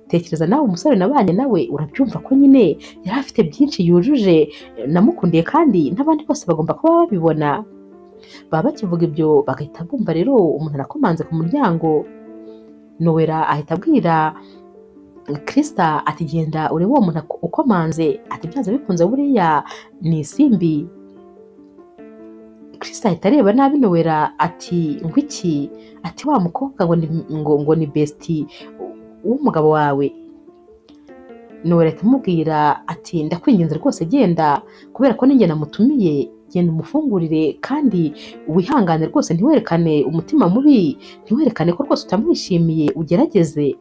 tekereza nawe umusore nabanye nawe, urabyumva ko nyine yari afite byinshi yujuje, namukundiye kandi n'abandi bose bagomba kuba babibona. Baba bakivuga ibyo bagahita bumva rero umuntu arakomanze ku muryango. Noella ahita abwira Krista ati genda urebe uwo muntu ukomanze, ati byanze bikunze buriya ni Isimbi. Krista ahita areba nabi Noella ati ngwiki, ati wa mukobwa ngo ni bestie w'umugabo wawe. Noella ahita amubwira ati ndakwinginze rwose genda, kubera ko ninjye namutumiye, genda umufungurire kandi wihangane rwose, ntiwerekane umutima mubi, ntiwerekane ko rwose utamwishimiye, ugerageze.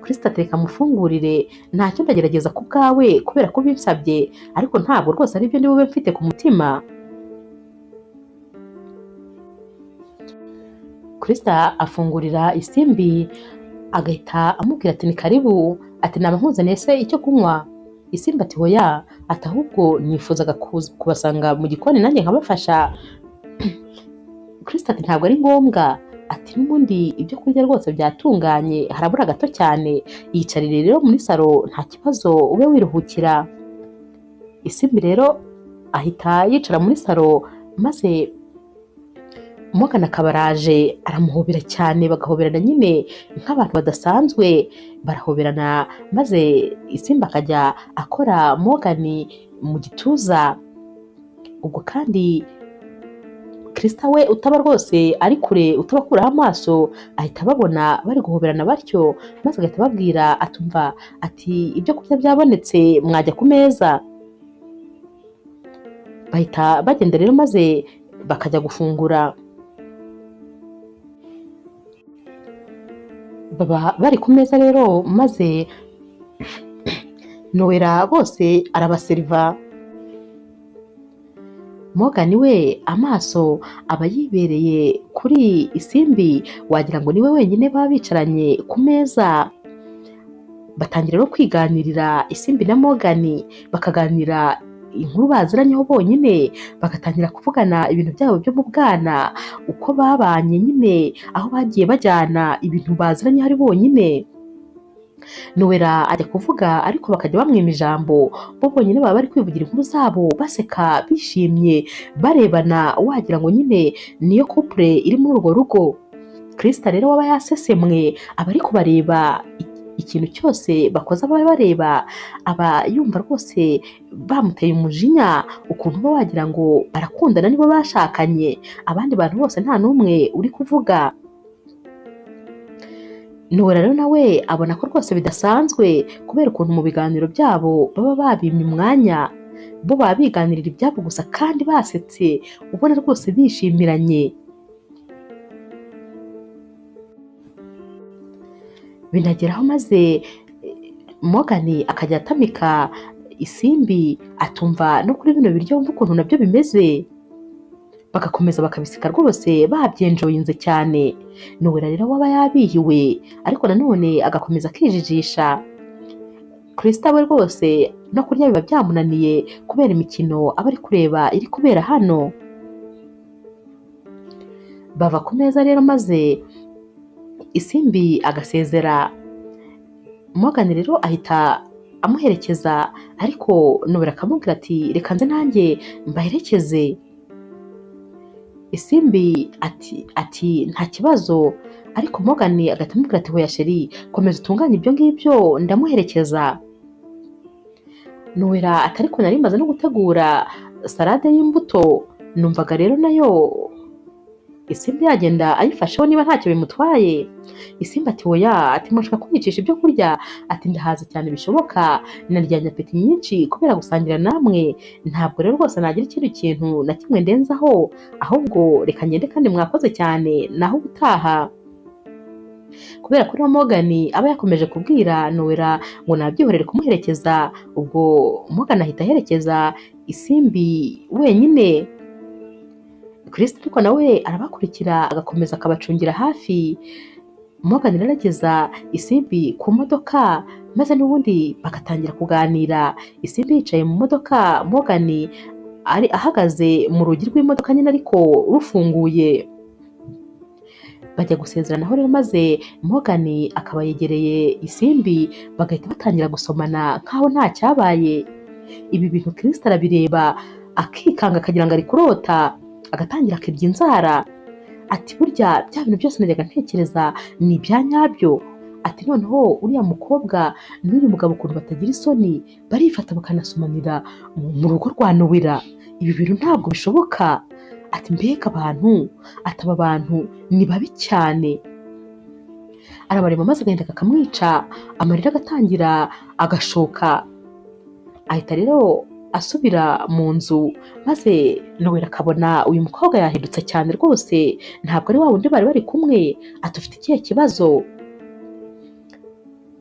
Krista ateka amufungurire, ntacyo ndagerageza ku bwawe kubera ko binsabye, ariko ntabwo rwose aribyo ndi bube mfite ku mutima. Krista afungurira Isimbi agahita amubwira ati ni karibu, ati naba nkuzaniye se icyo kunywa. Isimbi ati hoya, ati ahubwo nifuzaga kubasanga mu gikoni nanjye nkabafasha. Krista ati ntabwo ari ngombwa, ati n'ubundi ibyo kurya rwose byatunganye, harabura gato cyane, yicarire rero muri salo nta kibazo ube wiruhukira. Isimbi rero ahita yicara muri salo maze Morgan akaba araje aramuhobera cyane, bagahoberana nyine nk'abantu badasanzwe, barahoberana maze Isimbi akajya akora Morgan mu gituza. Ubwo kandi Krista we utaba rwose ari kure, utabakuraho amaso, ahita ababona bari guhoberana batyo, maze agahita ababwira atumva ati ibyo kurya byabonetse mwajya ku meza. Bahita bagenda rero maze bakajya gufungura. Baba bari ku meza rero maze Noella bose arabaseriva. Morgan we amaso aba yibereye kuri Isimbi, wagira ngo niwe wenyine baba bicaranye ku meza. Batangira no kwiganirira Isimbi na Morgan, bakaganira inkuru baziranyeho bonyine, bagatangira kuvugana ibintu byabo byo mu bwana, uko babanye nyine, aho bagiye bajyana ibintu baziranye ari bonyine. Noella ajya kuvuga ariko bakajya bamwima ijambo, bo bonyine baba bari kwivugira inkuru zabo baseka bishimye barebana, wagira ngo nyine niyo couple iri muri urwo rugo. Krista rero waba yasesemwe aba ari kubareba, ikintu cyose bakoze aba bareba, aba yumva rwose bamuteye umujinya, ukuntu uba wagira ngo barakundana nibo bashakanye, abandi bantu bose nta n'umwe uri kuvuga. Noella rero nawe abona ko rwose bidasanzwe kubera ukuntu mu biganiro byabo baba babimye umwanya, bo baba biganirira ibyabo gusa kandi basetse, ubona rwose bishimiranye. Binageraho maze Morgan akajya atamika Isimbi atumva no kuri bino biryo wumva ukuntu nabyo bimeze. Bagakomeza bakabiseka rwose babyenjoyinze cyane. Nowela rero waba yabihiwe ariko nanone agakomeza akijijisha. Krista we rwose no kurya biba byamunaniye kubera imikino aba ari kureba iri kubera hano. Bava ku meza rero maze Isimbi agasezera. Morgan rero ahita amuherekeza, ariko Nowela akamubwira ati reka nze nanjye mbaherekeze. Isimbi ati nta kibazo, ariko Morgan agahita amubwira ati hoya sheri, komeza utunganye ibyo ngibyo ndamuherekeza. Nowela ati ariko nari maze no gutegura salade y'imbuto, numvaga rero nayo Isimbi yagenda ayifasheho niba ntacyo bimutwaye. Isimbi ati oya, ati mushaka kunyicisha ibyo kurya, ati ndahaza cyane bishoboka, naryanye apeti nyinshi kubera gusangira namwe, ntabwo rero rwose nagira ikindi kintu na kimwe ndenzaho, ahubwo reka ngende kandi mwakoze cyane, naho ubutaha. Kubera ko Morgan aba yakomeje kubwira Nowela ngo nabyihorere kumuherekeza, ubwo Morgan ahita aherekeza Isimbi wenyine. Kristo ariko nawe arabakurikira agakomeza akabacungira hafi. Morgan rero ageza Isimbi ku modoka, maze n'ubundi bagatangira kuganira. Isimbi yicaye mu modoka, Morgan ari ahagaze mu rugi rw'imodoka nyine ariko rufunguye. Bajya gusezeranaho rero maze Morgan akaba yegereye Isimbi, bagahita batangira gusomana nkaho nta cyabaye. Ibi bintu Kristo arabireba akikanga akagira ngo ari kurota, agatangira akirya inzara. Ati burya bya bintu byose najyaga ntekereza ni ibya nyabyo. Ati noneho uriya mukobwa n'uyu mugabo ukuntu batagira isoni, barifata bakanasomanira mu rugo rwa Nowela, ibi bintu ntabwo bishoboka. Ati mbega abantu, ati aba bantu ni babi cyane. Arabareba maze agahinda kakamwica, amarira agatangira agashoka. Ahita rero asubira mu nzu, maze Nowela akabona uyu mukobwa yahindutse cyane rwose, ntabwo ari wa wundi bari bari kumwe. Ati ufite ikihe kibazo?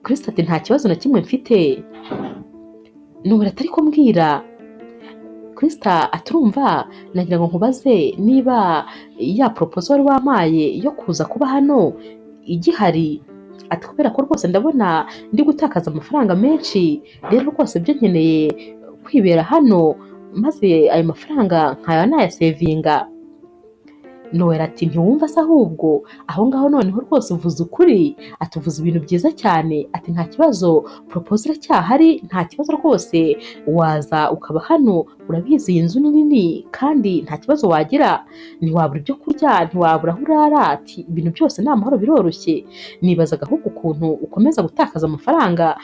Kristo ati nta kibazo na kimwe mfite. Nowela atari kumbwira. Krista aturumva nagira ngo nkubaze niba ya proposal wari wampaye yo kuza kuba hano igihari. Ati kubera ko rwose ndabona ndi gutakaza amafaranga menshi, rero rwose byo nkeneye kwibera hano, maze ayo mafaranga nkaba nayasevinga. Nowela ati ntiwumva se ahubwo aho ngaho noneho rwose uvuze ukuri, ati uvuze ibintu byiza cyane, ati nta kibazo, proposal iracyahari, nta kibazo rwose, waza ukaba hano, urabizi iyi nzu ni nini kandi nta kibazo wagira, ntiwabura ibyo kurya, ntiwabura aho urara, ati ibintu byose ni amahoro biroroshye. Nibazaga ahubwo ukuntu ukomeza gutakaza amafaranga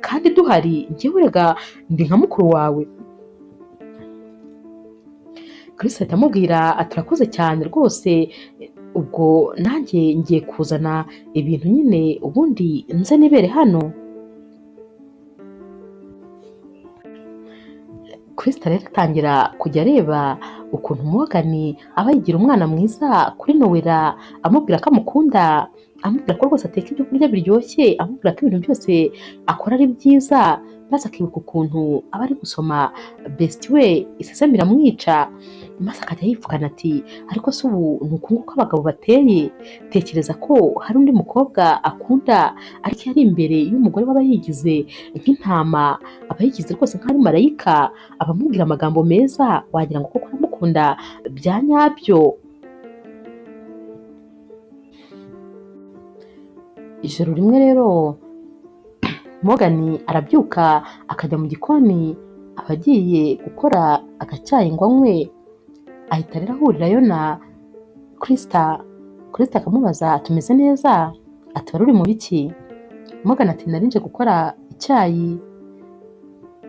kandi duhari, njyewe rega ndi nka mukuru wawe. Kristo ahita amubwira ati urakoze cyane rwose, ubwo nanjye ngiye kuzana ibintu nyine ubundi nze nibere hano. Kristo rero atangira kujya areba ukuntu Morgan aba yigira umwana mwiza kuri Nowela, amubwira ko amukunda, amubwira ko rwose ateka ibyo kurya biryoshye, amubwira ko ibintu byose akora ari byiza, maze akibuka ukuntu aba ari gusoma bestie we iseseme iramwica, maze akajya yipfukana ati ariko se ubu ni uku nguku abagabo bateye, tekereza ko hari undi mukobwa akunda ariko iyo ari imbere y'umugore we aba yigize nk'intama, aba yigize rwose nk'aho ari marayika, aba amubwira amagambo meza wagira ngo koko aramukunda bya nyabyo. Ijoro rimwe rero Morgan arabyuka akajya mu gikoni, aba agiye gukora agacyayi ngo anywe, ahita rero ahurirayo na Krista. Krista akamubaza ati umeze neza? Ati wari uri mu biki? Morgan ati nari nje gukora icyayi.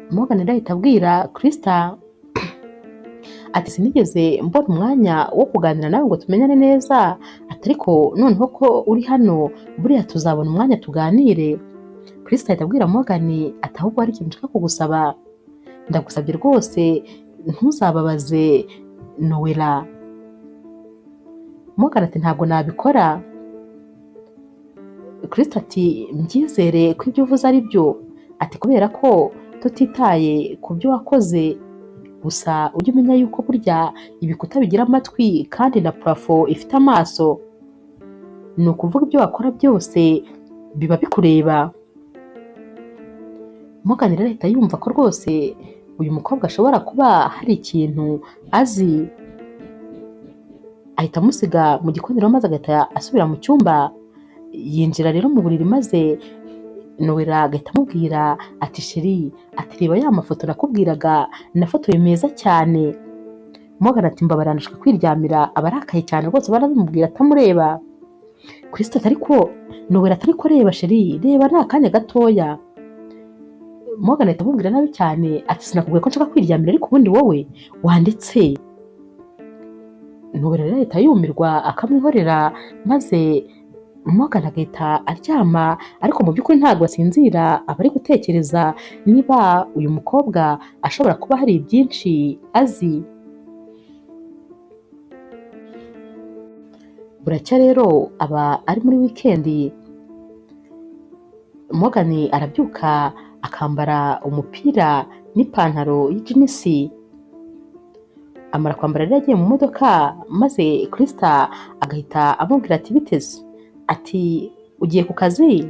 Morgan rero ahita abwira Krista ati sinigeze mbona umwanya wo kuganira nawe ngo tumenyane neza, ati ariko noneho ko uri hano buriya tuzabona umwanya tuganire. Krista ahita abwira Morgan ati ahubwo hari ikintu nshaka kugusaba, ndagusabye rwose ntuzababaze Nowela. Morgan ati ntabwo nabikora. Krista ati mbyizere ko ibyo uvuze ari byo, ati kubera ko tutitaye ku byo wakoze Gusa ujye umenya yuko burya ibikuta bigira amatwi kandi na purafo ifite amaso, ni ukuvuga ibyo wakora byose biba bikureba. Morgan rero ahita yumva ko rwose uyu mukobwa ashobora kuba hari ikintu azi, ahita amusiga mu gikoni rero maze agahita asubira mu cyumba, yinjira rero mu buriri maze Noella agahita amubwira ati chérie, ati reba ya mafoto nakubwiraga nafotoye meza cyane. Morgan ati mbabarira ndashaka kwiryamira, aba arakaye cyane rwose barabimubwira atamureba. Kristo ati ariko Noella ati ariko reba chérie, reba ni akanya gatoya. Morgan ahita amubwira nabi cyane ati sinakubwiye ko nshaka kwiryamira ariko ubundi wowe wanditse. Noella rero ahita yumirwa akamwihorera maze Morgan agahita aryama, ariko mu by'ukuri ntabwo asinzira, aba ari gutekereza niba uyu mukobwa ashobora kuba hari byinshi azi. Buracya rero aba ari muri wikendi, Morgan arabyuka akambara umupira n'ipantaro y'ijinisi, amara kwambara rero agiye mu modoka maze Krista agahita amubwira ati biteze, ati ugiye ku kazi?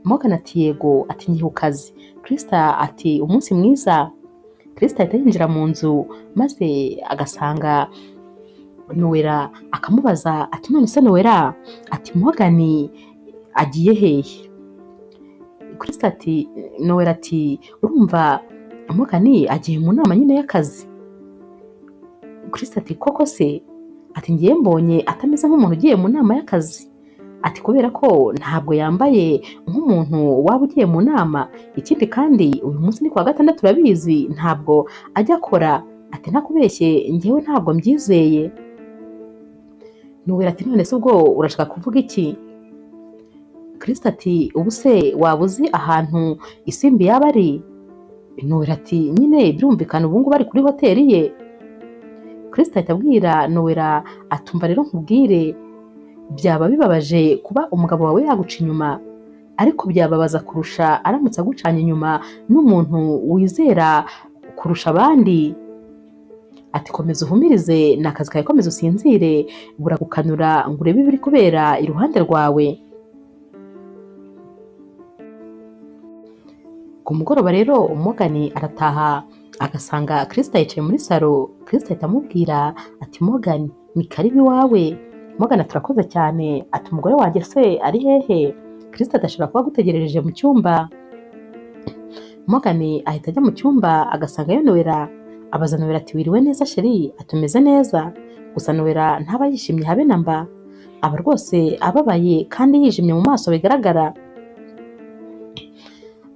Morgan ati yego, ati ngiye ku kazi. Krista ati umunsi mwiza. Krista ahita yinjira mu nzu maze agasanga Noella akamubaza ati none se Noella, ati Morgan agiye hehe? Krista ati Noella ati urumva Morgan agiye mu nama nyine y'akazi. Krista ati koko se? Ati ngiye mbonye atameze nk'umuntu ugiye mu nama y'akazi, ati kubera ko ntabwo yambaye nk'umuntu waba ugiye mu nama, ikindi kandi uyu munsi ni kuwa gatandatu urabizi ntabwo ajya akora, ati ntakubeshye njyewe ntabwo mbyizeye. Noella ati none se ubwo urashaka kuvuga iki? Krista ati ubu se waba uzi ahantu Isimbi yaba ari? Noella ati nyine birumvikana ubu ngubu ari kuri hoteli ye. Krista ahita abwira Noella atumva rero nkubwire, byaba bibabaje kuba umugabo wawe yaguca inyuma, ariko byababaza kurusha aramutse agucanye inyuma n'umuntu wizera kurusha abandi. Ati komeza uhumirize ni akazi kawe, komeza usinzire, buragukanura ngo urebe ibiri kubera iruhande rwawe. Ku mugoroba rero Morgan arataha agasanga Krista yicaye muri salo. Krista ahita amubwira ati Morgan ni karibu iwawe. Morgan ati urakoze cyane, ati umugore wanjye se ari hehe? Krista adashobora kuba agutegerereje mu cyumba. Morgan ahita ajya mu cyumba agasangayo Noella, abaza Noella ati wiriwe neza chérie? Ati umeze neza. Gusa Noella ntaba yishimye habe na mba, aba rwose ababaye kandi yijimye mu maso bigaragara.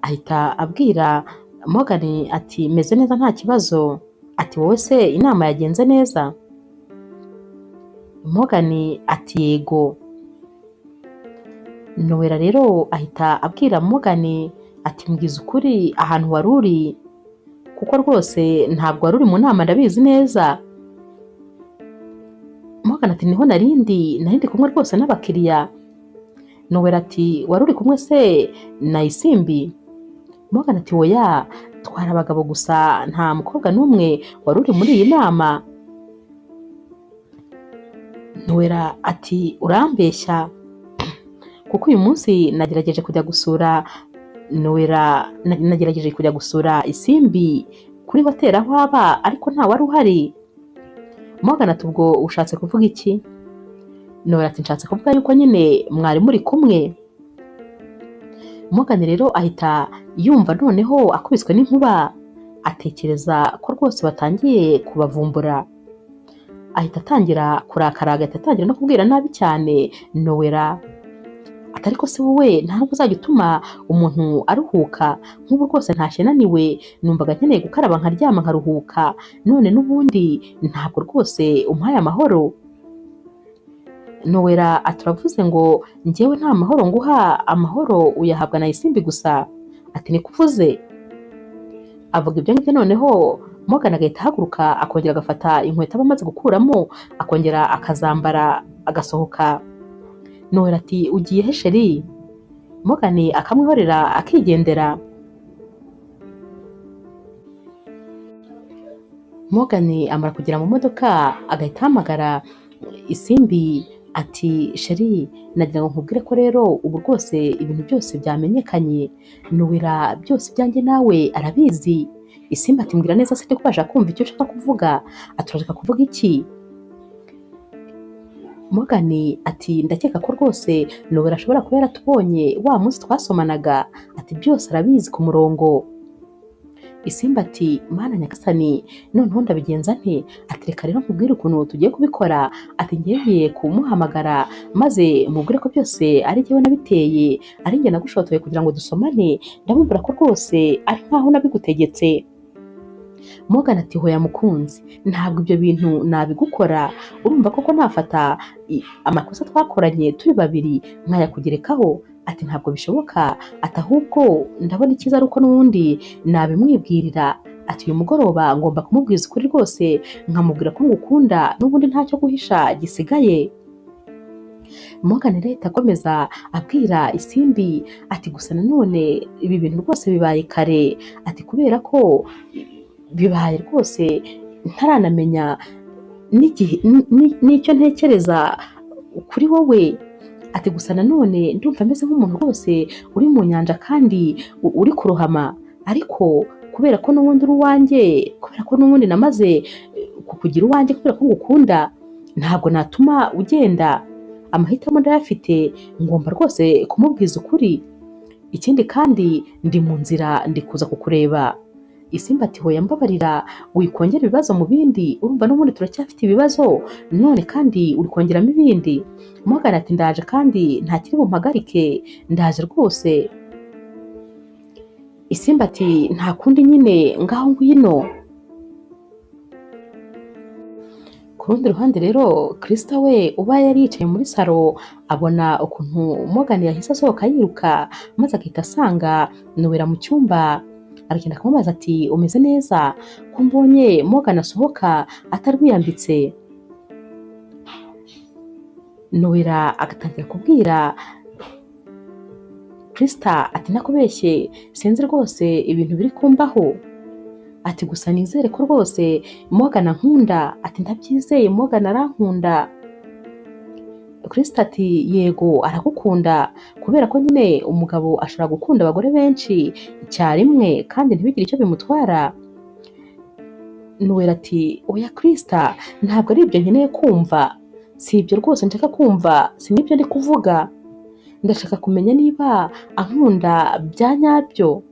Ahita abwira Morgan ati meze neza nta kibazo, ati wowe se inama yagenze neza? Morgan ati yego. Noella rero ahita abwira Morgan ati mbwiza ukuri ahantu wari uri, kuko rwose ntabwo wari uri mu nama ndabizi neza. Morgan ati niho narindi kumwe rwose n'abakiriya. Noella ati wari uri kumwe se na Isimbi? Morgan ati oya, twari abagabo gusa nta mukobwa n'umwe wari uri muri iyi nama. Noella ati urambeshya, kuko uyu munsi nagerageje kujya gusura Noella, nagerageje kujya gusura Isimbi kuri hoteli aho aba ariko nta wari uhari. Morgan ati ubwo ushatse kuvuga iki? Noella ati nshatse kuvuga yuko nyine mwari muri kumwe. Morgan rero ahita yumva noneho akubiswe n'inkuba, atekereza ko rwose batangiye kubavumbura, ahita atangira kurakara, agahita atangira no kubwira nabi cyane Noella ati ariko se wowe ntabwo uzajya utuma umuntu aruhuka, nk'ubu rwose ntashye naniwe, numvaga nkeneye gukaraba nkaryama nkaruhuka, none n'ubundi ntabwo rwose umpaye amahoro. Noella ati uravuze ngo njyewe nta mahoro nguha, amahoro uyahabwa na Isimbi gusa, ati niko uvuze. Avuga ibyo ngibyo noneho Morgan agahita ahaguruka akongera agafata inkweto aba amaze gukuramo akongera akazambara agasohoka. Noella ati ugiye he chérie? Morgan akamwihorera akigendera. Morgan amara kugera mu modoka agahita ahamagara Isimbi ati sheri nagira ngo nkubwire ko rero ubu rwose ibintu byose byamenyekanye, Nowera byose ibyanjye nawe arabizi. Isimbi ati mbwira neza se kubasha kumva icyo ushaka kuvuga, ati urashaka kuvuga iki? Morgan ati ndakeka ko rwose Nowera ashobora kuba yaratubonye wa munsi twasomanaga, ati byose arabizi ku murongo. Isimbi ati mana nyagasani noneho ndabigenza nte? Ati reka rero nkubwire ukuntu tugiye kubikora, ati ngiye kumuhamagara maze mubwire ko byose ari jyewe nabiteye, ari njye nagushotoye kugira ngo dusomane, ndamubwira ko rwose ari nkaho nabigutegetse. Morgan ati hoya mukunzi, ntabwo ibyo bintu nabigukora, urumva koko nafata amakosa twakoranye turi babiri nkayakugerekaho? Ati ntabwo bishoboka, ati ahubwo ndabona icyiza ari uko n'ubundi nabimwibwirira, ati uyu mugoroba ngomba kumubwiza ukuri rwose nkamubwira ko ngukunda n'ubundi ntacyo guhisha gisigaye. Morgan rero ahita akomeza abwira Isimbi ati gusa nanone ibi bintu rwose bibaye kare, ati kubera ko bibaye rwose ntaranamenya n'igihe n'icyo ntekereza kuri wowe, ati gusa nanone ndumva ameze nk'umuntu rwose uri mu nyanja kandi uri kurohama, ariko kubera ko n'ubundi uri uwanjye, kubera ko n'ubundi namaze kukugira uwanjye, kubera ko ngukunda, ntabwo natuma ugenda, amahitamo ndayafite, ngomba rwose kumubwiza ukuri. Ikindi kandi ndi mu nzira ndi kuza kukureba. Isimbi ati hoya mbabarira, wikongera ibibazo mu bindi, urumva n'ubundi turacyafite ibibazo, none kandi uri kongeramo ibindi. Morgan ati ndaje kandi ntakiri bumpagarike, ndaje rwose. Isimbi ati nta kundi nyine, ngaho ngwino. Ku rundi ruhande rero Krista we uba yari yicaye muri saro abona ukuntu Morgan yahise asohoka yiruka, maze agahita asanga Nowera mu cyumba, aragenda akamubaza ati umeze neza ko mbonye Morgan asohoka atarwiyambitse? Nowera agatangira kubwira Krista ati nakubeshye sinzi rwose ibintu biri kumbaho, ati gusa nizere ko rwose Morgan ankunda, ati ndabyizeye Morgan arankunda. Krista ati yego aragukunda, kubera ko nyine umugabo ashobora gukunda abagore benshi icyarimwe kandi ntibigire icyo bimutwara. Nowera ati oya Krista, ntabwo ari ibyo nkeneye kumva, si ibyo rwose nshaka kumva, si n'ibyo ndi kuvuga, ndashaka kumenya niba ankunda bya nyabyo.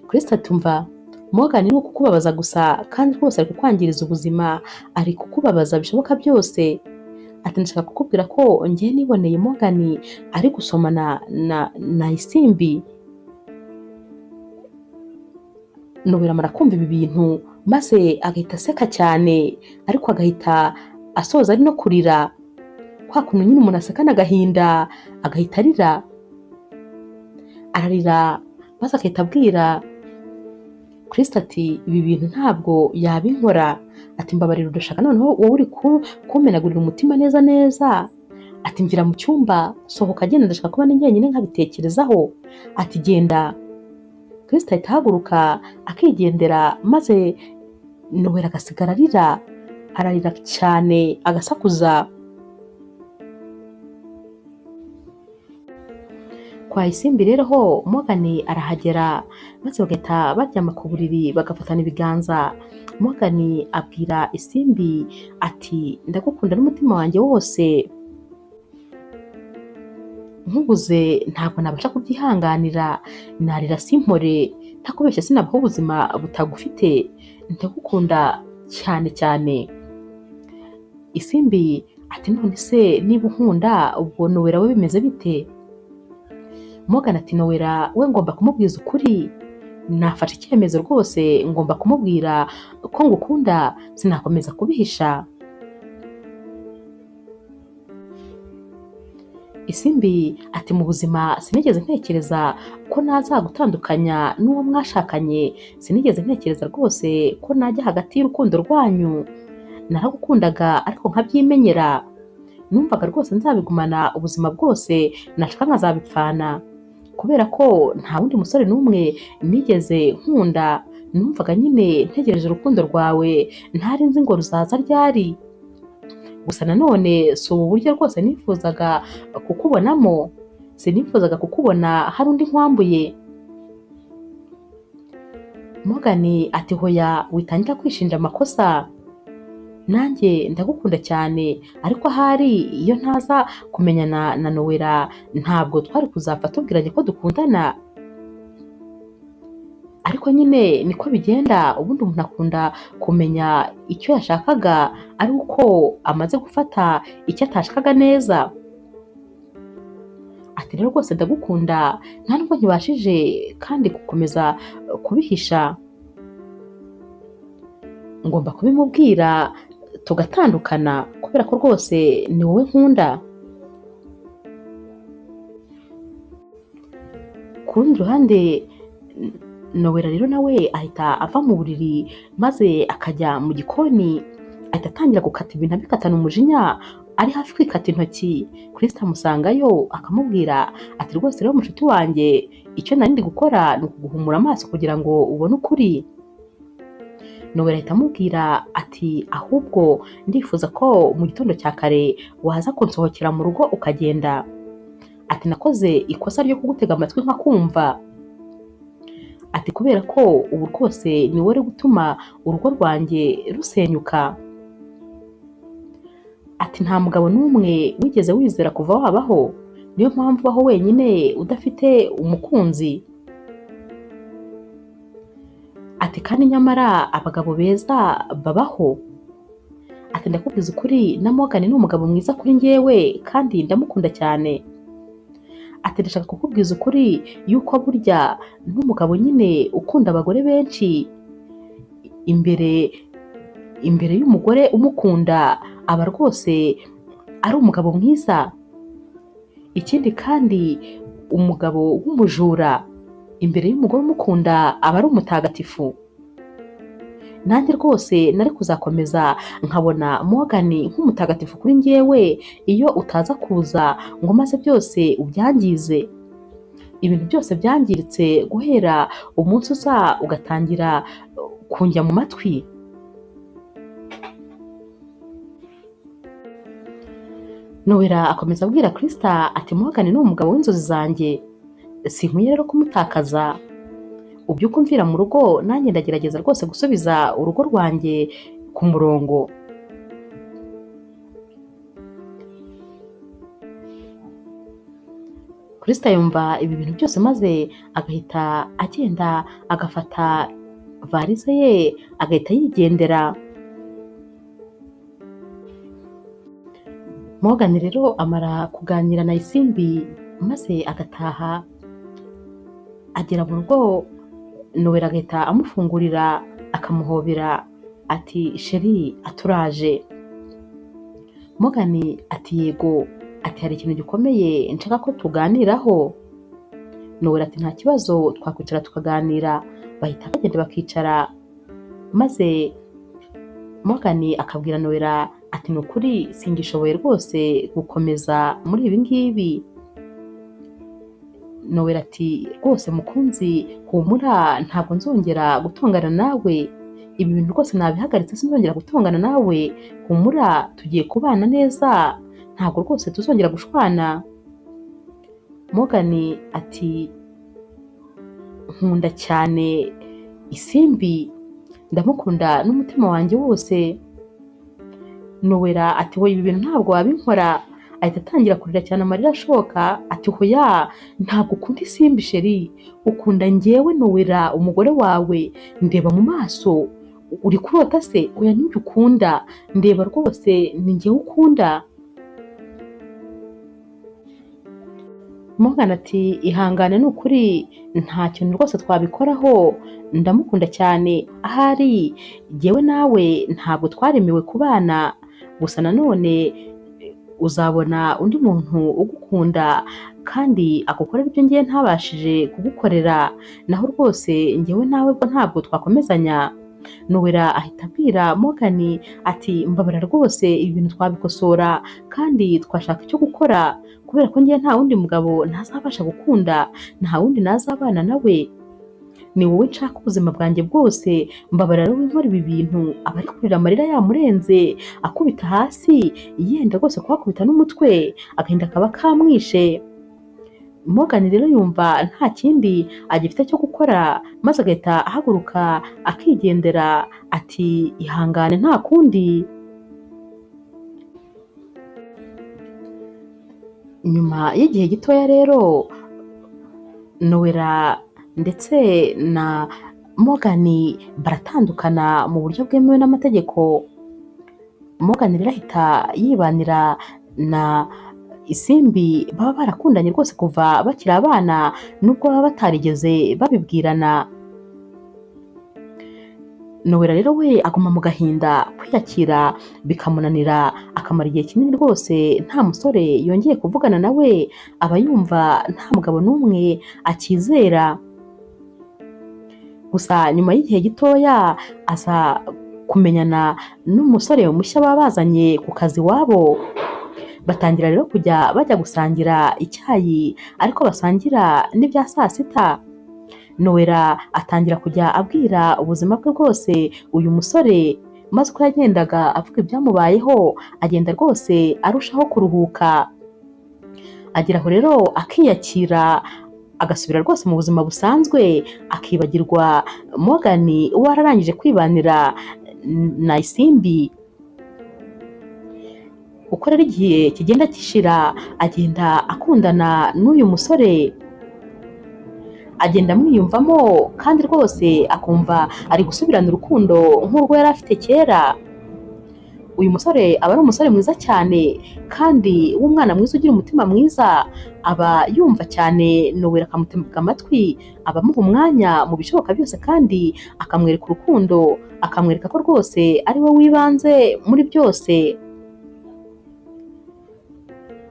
Krista ati umva Morgan ni ukukubabaza gusa kandi rwose ari kukwangiriza ubuzima, ari kukubabaza bishoboka byose, ati ndashaka kukubwira ko ngiye niboneye Morgan ari gusomana na Isimbi. Nowera amara kumva ibi bintu maze agahita aseka cyane, ariko agahita asoza ari no kurira, kwa kuntu nyine umuntu asekana agahinda agahita arira, ararira maze agahita abwira Krista ati ibi bintu ntabwo yabinkora, ati mbabarira udashaka noneho wowe uri kumenagurira umutima neza neza, ati mvira mu cyumba sohoka genda ndashaka kuba ndi njyenyine nkabitekerezaho, ati genda. Krista ahita ahaguruka akigendera, maze Nowera agasigara arira, ararira cyane agasakuza. Kwa Isimbi rero ho Morgan arahagera maze bagahita baryama ku buriri bagafatana ibiganza. Morgan abwira Isimbi ati ndagukunda n'umutima wanjye wose, nkubuze ntabwo nabasha kubyihanganira, narira simpore, ntakubeshya sinabaho ubuzima butagufite, ndagukunda cyane cyane. Isimbi ati none se niba unkunda ubwo Nowera we bimeze bite? Morgan ati Nowera we ngomba kumubwiza ukuri, nafashe icyemezo rwose ngomba kumubwira ko ngukunda, sinakomeza kubihisha. Isimbi ati mu buzima sinigeze ntekereza ko nazagutandukanya n'uwo mwashakanye, sinigeze ntekereza rwose ko najya hagati y'urukundo rwanyu, naragukundaga ariko nkabyimenyera, numvaga rwose nzabigumana ubuzima bwose nashaka nkazabipfana, kubera ko nta wundi musore n'umwe nigeze nkunda, Numvaga nyine ntegereje urukundo rwawe, ntari nzi ngo ruzaza ryari. Gusa nanone si ubu buryo rwose nifuzaga kukubonamo, sinifuzaga kukubona hari undi nkwambuye. Morgan ati hoya witangira kwishinja amakosa, nanjye ndagukunda cyane, ariko ahari iyo ntaza kumenyana na Nowera ntabwo twari kuzapfa tubwiranye ko dukundana. Ariko nyine niko bigenda, ubundi umuntu akunda kumenya icyo yashakaga ari uko amaze gufata icyo atashakaga neza. Ati rero rwose ndagukunda, nta nubwo nkibashije kandi gukomeza kubihisha, ngomba kubimubwira tugatandukana kubera ko rwose ni wowe nkunda. Ku rundi ruhande Nowera rero nawe ahita ava mu buriri maze akajya mu gikoni, ahita atangira gukata ibintu abikatana umujinya, ari hafi kwikata intoki. Kristo amusangayo akamubwira ati rwose rero mushuti wanjye, icyo nari ndi gukora ni ukuguhumura amaso kugira ngo ubone ukuri. Nowera ahita amubwira ati ahubwo ndifuza ko mu gitondo cya kare waza kunsohokera mu rugo ukagenda. Ati nakoze ikosa ryo kugutega amatwi nkakumva. Ati kubera ko ubu rwose ni wowe uri gutuma urugo rwanjye rusenyuka. Ati nta mugabo n'umwe wigeze wizera kuva wabaho, niyo mpamvu ubaho wenyine udafite umukunzi. Ati kandi nyamara abagabo beza babaho. Ati ndakubwiza ukuri na Morgan ni umugabo mwiza kuri njyewe kandi ndamukunda cyane. Ati ndashaka kukubwiza ukuri yuko burya n'umugabo nyine ukunda abagore benshi imbere y'umugore umukunda aba rwose ari umugabo mwiza. Ikindi kandi umugabo w'umujura imbere y'umugore umukunda aba ari umutagatifu. Nanjye rwose nari kuzakomeza nkabona Morgan nk'umutagatifu kuri njyewe iyo utaza kuza ngo maze byose ubyangize. Ibintu byose byangiritse guhera umunsi uza ugatangira kunjya mu matwi. Nowera akomeza abwira Krista ati Morgan ni umugabo w'inzozi zanjye, sinkwiye rero kumutakaza. Ubyuka umvira mu rugo nanjye ndagerageza rwose gusubiza urugo rwanjye ku murongo. Krista yumva ibi bintu byose maze agahita agenda agafata varize ye agahita yigendera. Morgan rero amara kuganira na Isimbi maze agataha, agera mu rugo Nowera agahita amufungurira akamuhobera ati sheri aturaje. Morgan ati yego, ati hari ikintu gikomeye nshaka ko tuganiraho. Nowera ati nta kibazo twakwicara tukaganira. Bahita bagenda bakicara maze Morgan akabwira Nowera ati ni ukuri singishoboye rwose gukomeza muri ibi ngibi. Nowera ati rwose mukunzi humura ntabwo nzongera gutongana nawe, ibi bintu rwose nabihagaritse sinzongera gutongana nawe, humura tugiye kubana neza ntabwo rwose tuzongera gushwana. Morgan ati nkunda cyane Isimbi, ndamukunda n'umutima wanjye wose. Nowera ati hoya ibi bintu ntabwo wabinkora. Ahita atangira kurira cyane amarira ashoka ati hoya ntabwo ukunda Isimbi sheri, ukunda njyewe Nowera umugore wawe, ndeba mu maso uri kurota se? Oya ninjye ukunda, ndeba rwose ni njyewe ukunda. Morgan ati ihangane ni ukuri nta kintu rwose twabikoraho, ndamukunda cyane, ahari jyewe nawe ntabwo twaremewe kubana, gusa nanone uzabona undi muntu ugukunda kandi agukorera ibyo ngiye ntabashije kugukorera, naho rwose njyewe nawe bwo ntabwo twakomezanya. Nowera ahita abwira Morgan ati mbabara rwose ibi bintu twabikosora kandi twashaka icyo gukora, kubera ko ngiye nta wundi mugabo ntazabasha gukunda, nta wundi nazabana nawe. Ni wowe nshaka ubuzima bwanjye bwose, mbabarira rero winkora ibi bintu. Aba ari kurira amarira yamurenze, akubita hasi, yenda rwose kuhakubita n'umutwe, agahinda kaba kamwishe. Morgan rero yumva nta kindi agifite cyo gukora, maze agahita ahaguruka akigendera, ati ihangane nta kundi. Nyuma y'igihe gitoya rero Noella ndetse na Morgan baratandukana mu buryo bwemewe n'amategeko. Morgan rero ahita yibanira na Isimbi, baba barakundanye rwose kuva bakiri abana, nubwo baba batarigeze babibwirana. Noella rero we aguma mu gahinda, kwiyakira bikamunanira, akamara igihe kinini rwose nta musore yongeye kuvugana nawe, aba yumva nta mugabo n'umwe akizera. Gusa nyuma y'igihe gitoya aza kumenyana n'umusore mushya baba bazanye ku kazi iwabo. Batangira rero kujya bajya gusangira icyayi, ariko basangira n'ibya saa sita. Noella atangira kujya abwira ubuzima bwe bwose uyu musore, maze uko yagendaga avuga ibyamubayeho agenda rwose arushaho kuruhuka. Agera aho rero akiyakira, agasubira rwose mu buzima busanzwe, akibagirwa Morgan wararangije kwibanira na Isimbi. Uko rero igihe kigenda gishira, agenda akundana n'uyu musore, agenda amwiyumvamo kandi rwose akumva ari gusubirana urukundo nk'urwo yari afite kera. Uyu musore aba ari umusore mwiza cyane kandi w'umwana mwiza ugira umutima mwiza, aba yumva cyane Noella akamutega amatwi, aba amuha umwanya mu bishoboka byose kandi akamwereka urukundo, akamwereka ko rwose ari we w'ibanze muri byose.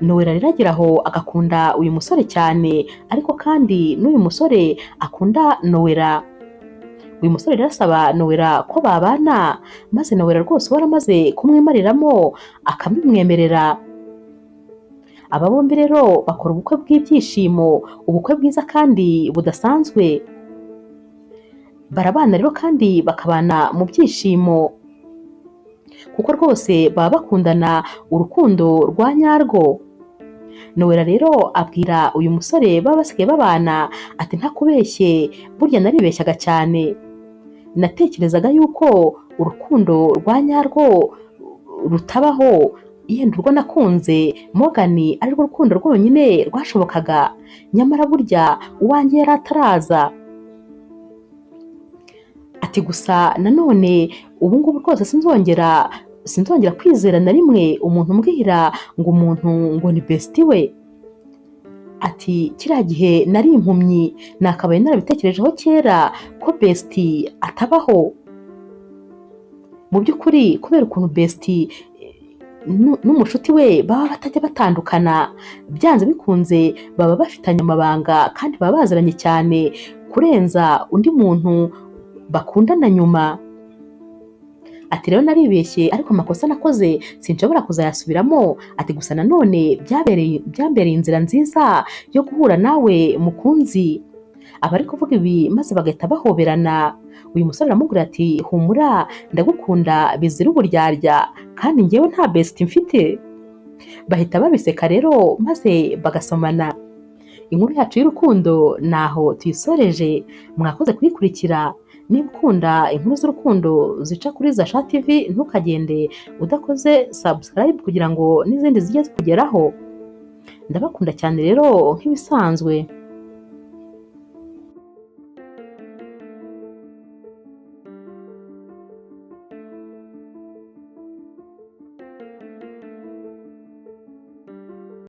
Noella rero agera aho agakunda uyu musore cyane, ariko kandi n'uyu musore akunda Noella. Uyu musore rero asaba Noella ko babana, maze Noella rwose waramaze kumwimariramo akabimwemerera. Aba bombi rero bakora ubukwe bw'ibyishimo, ubukwe bwiza kandi budasanzwe. Barabana rero kandi bakabana mu byishimo, kuko rwose baba bakundana urukundo rwa nyarwo. Noella rero abwira uyu musore baba basigaye babana ati ntakubeshye, burya naribeshyaga cyane, natekerezaga yuko urukundo rwa nyarwo rutabaho, yenda urwo nakunze Morgan arirwo rukundo rwonyine rwashobokaga, nyamara burya uwanjye yari ataraza. Ati gusa nanone ubu ngubu rwose sinzongera kwizera na rimwe umuntu umbwira ngo umuntu ngo ni bestie we. Ati kiriya gihe nari impumyi, nakabaye narabitekerejeho kera ko bestie atabaho. Mu by'ukuri kubera ukuntu bestie n'umushuti we baba batajya batandukana, byanze bikunze baba bafitanye amabanga kandi baba baziranye cyane kurenza undi muntu bakundana nyuma. Ati rero naribeshye, ariko amakosa nakoze sinshobora kuzayasubiramo. Ati gusa nanone byambereye inzira nziza yo guhura nawe mukunzi. Aba ari kuvuga ibi maze bagahita bahoberana. Uyu musore aramubwira ati humura ndagukunda bizira uburyarya, kandi njyewe nta bestie mfite. Bahita babiseka rero maze bagasomana. Inkuru yacu y'urukundo naho tuyisoreje, mwakoze kuyikurikira. Niba ukunda inkuru z'urukundo zica kuri Zasha TV, ntukagende udakoze subscribe kugira ngo n'izindi zijye zikugeraho. Ndabakunda cyane rero nk'ibisanzwe.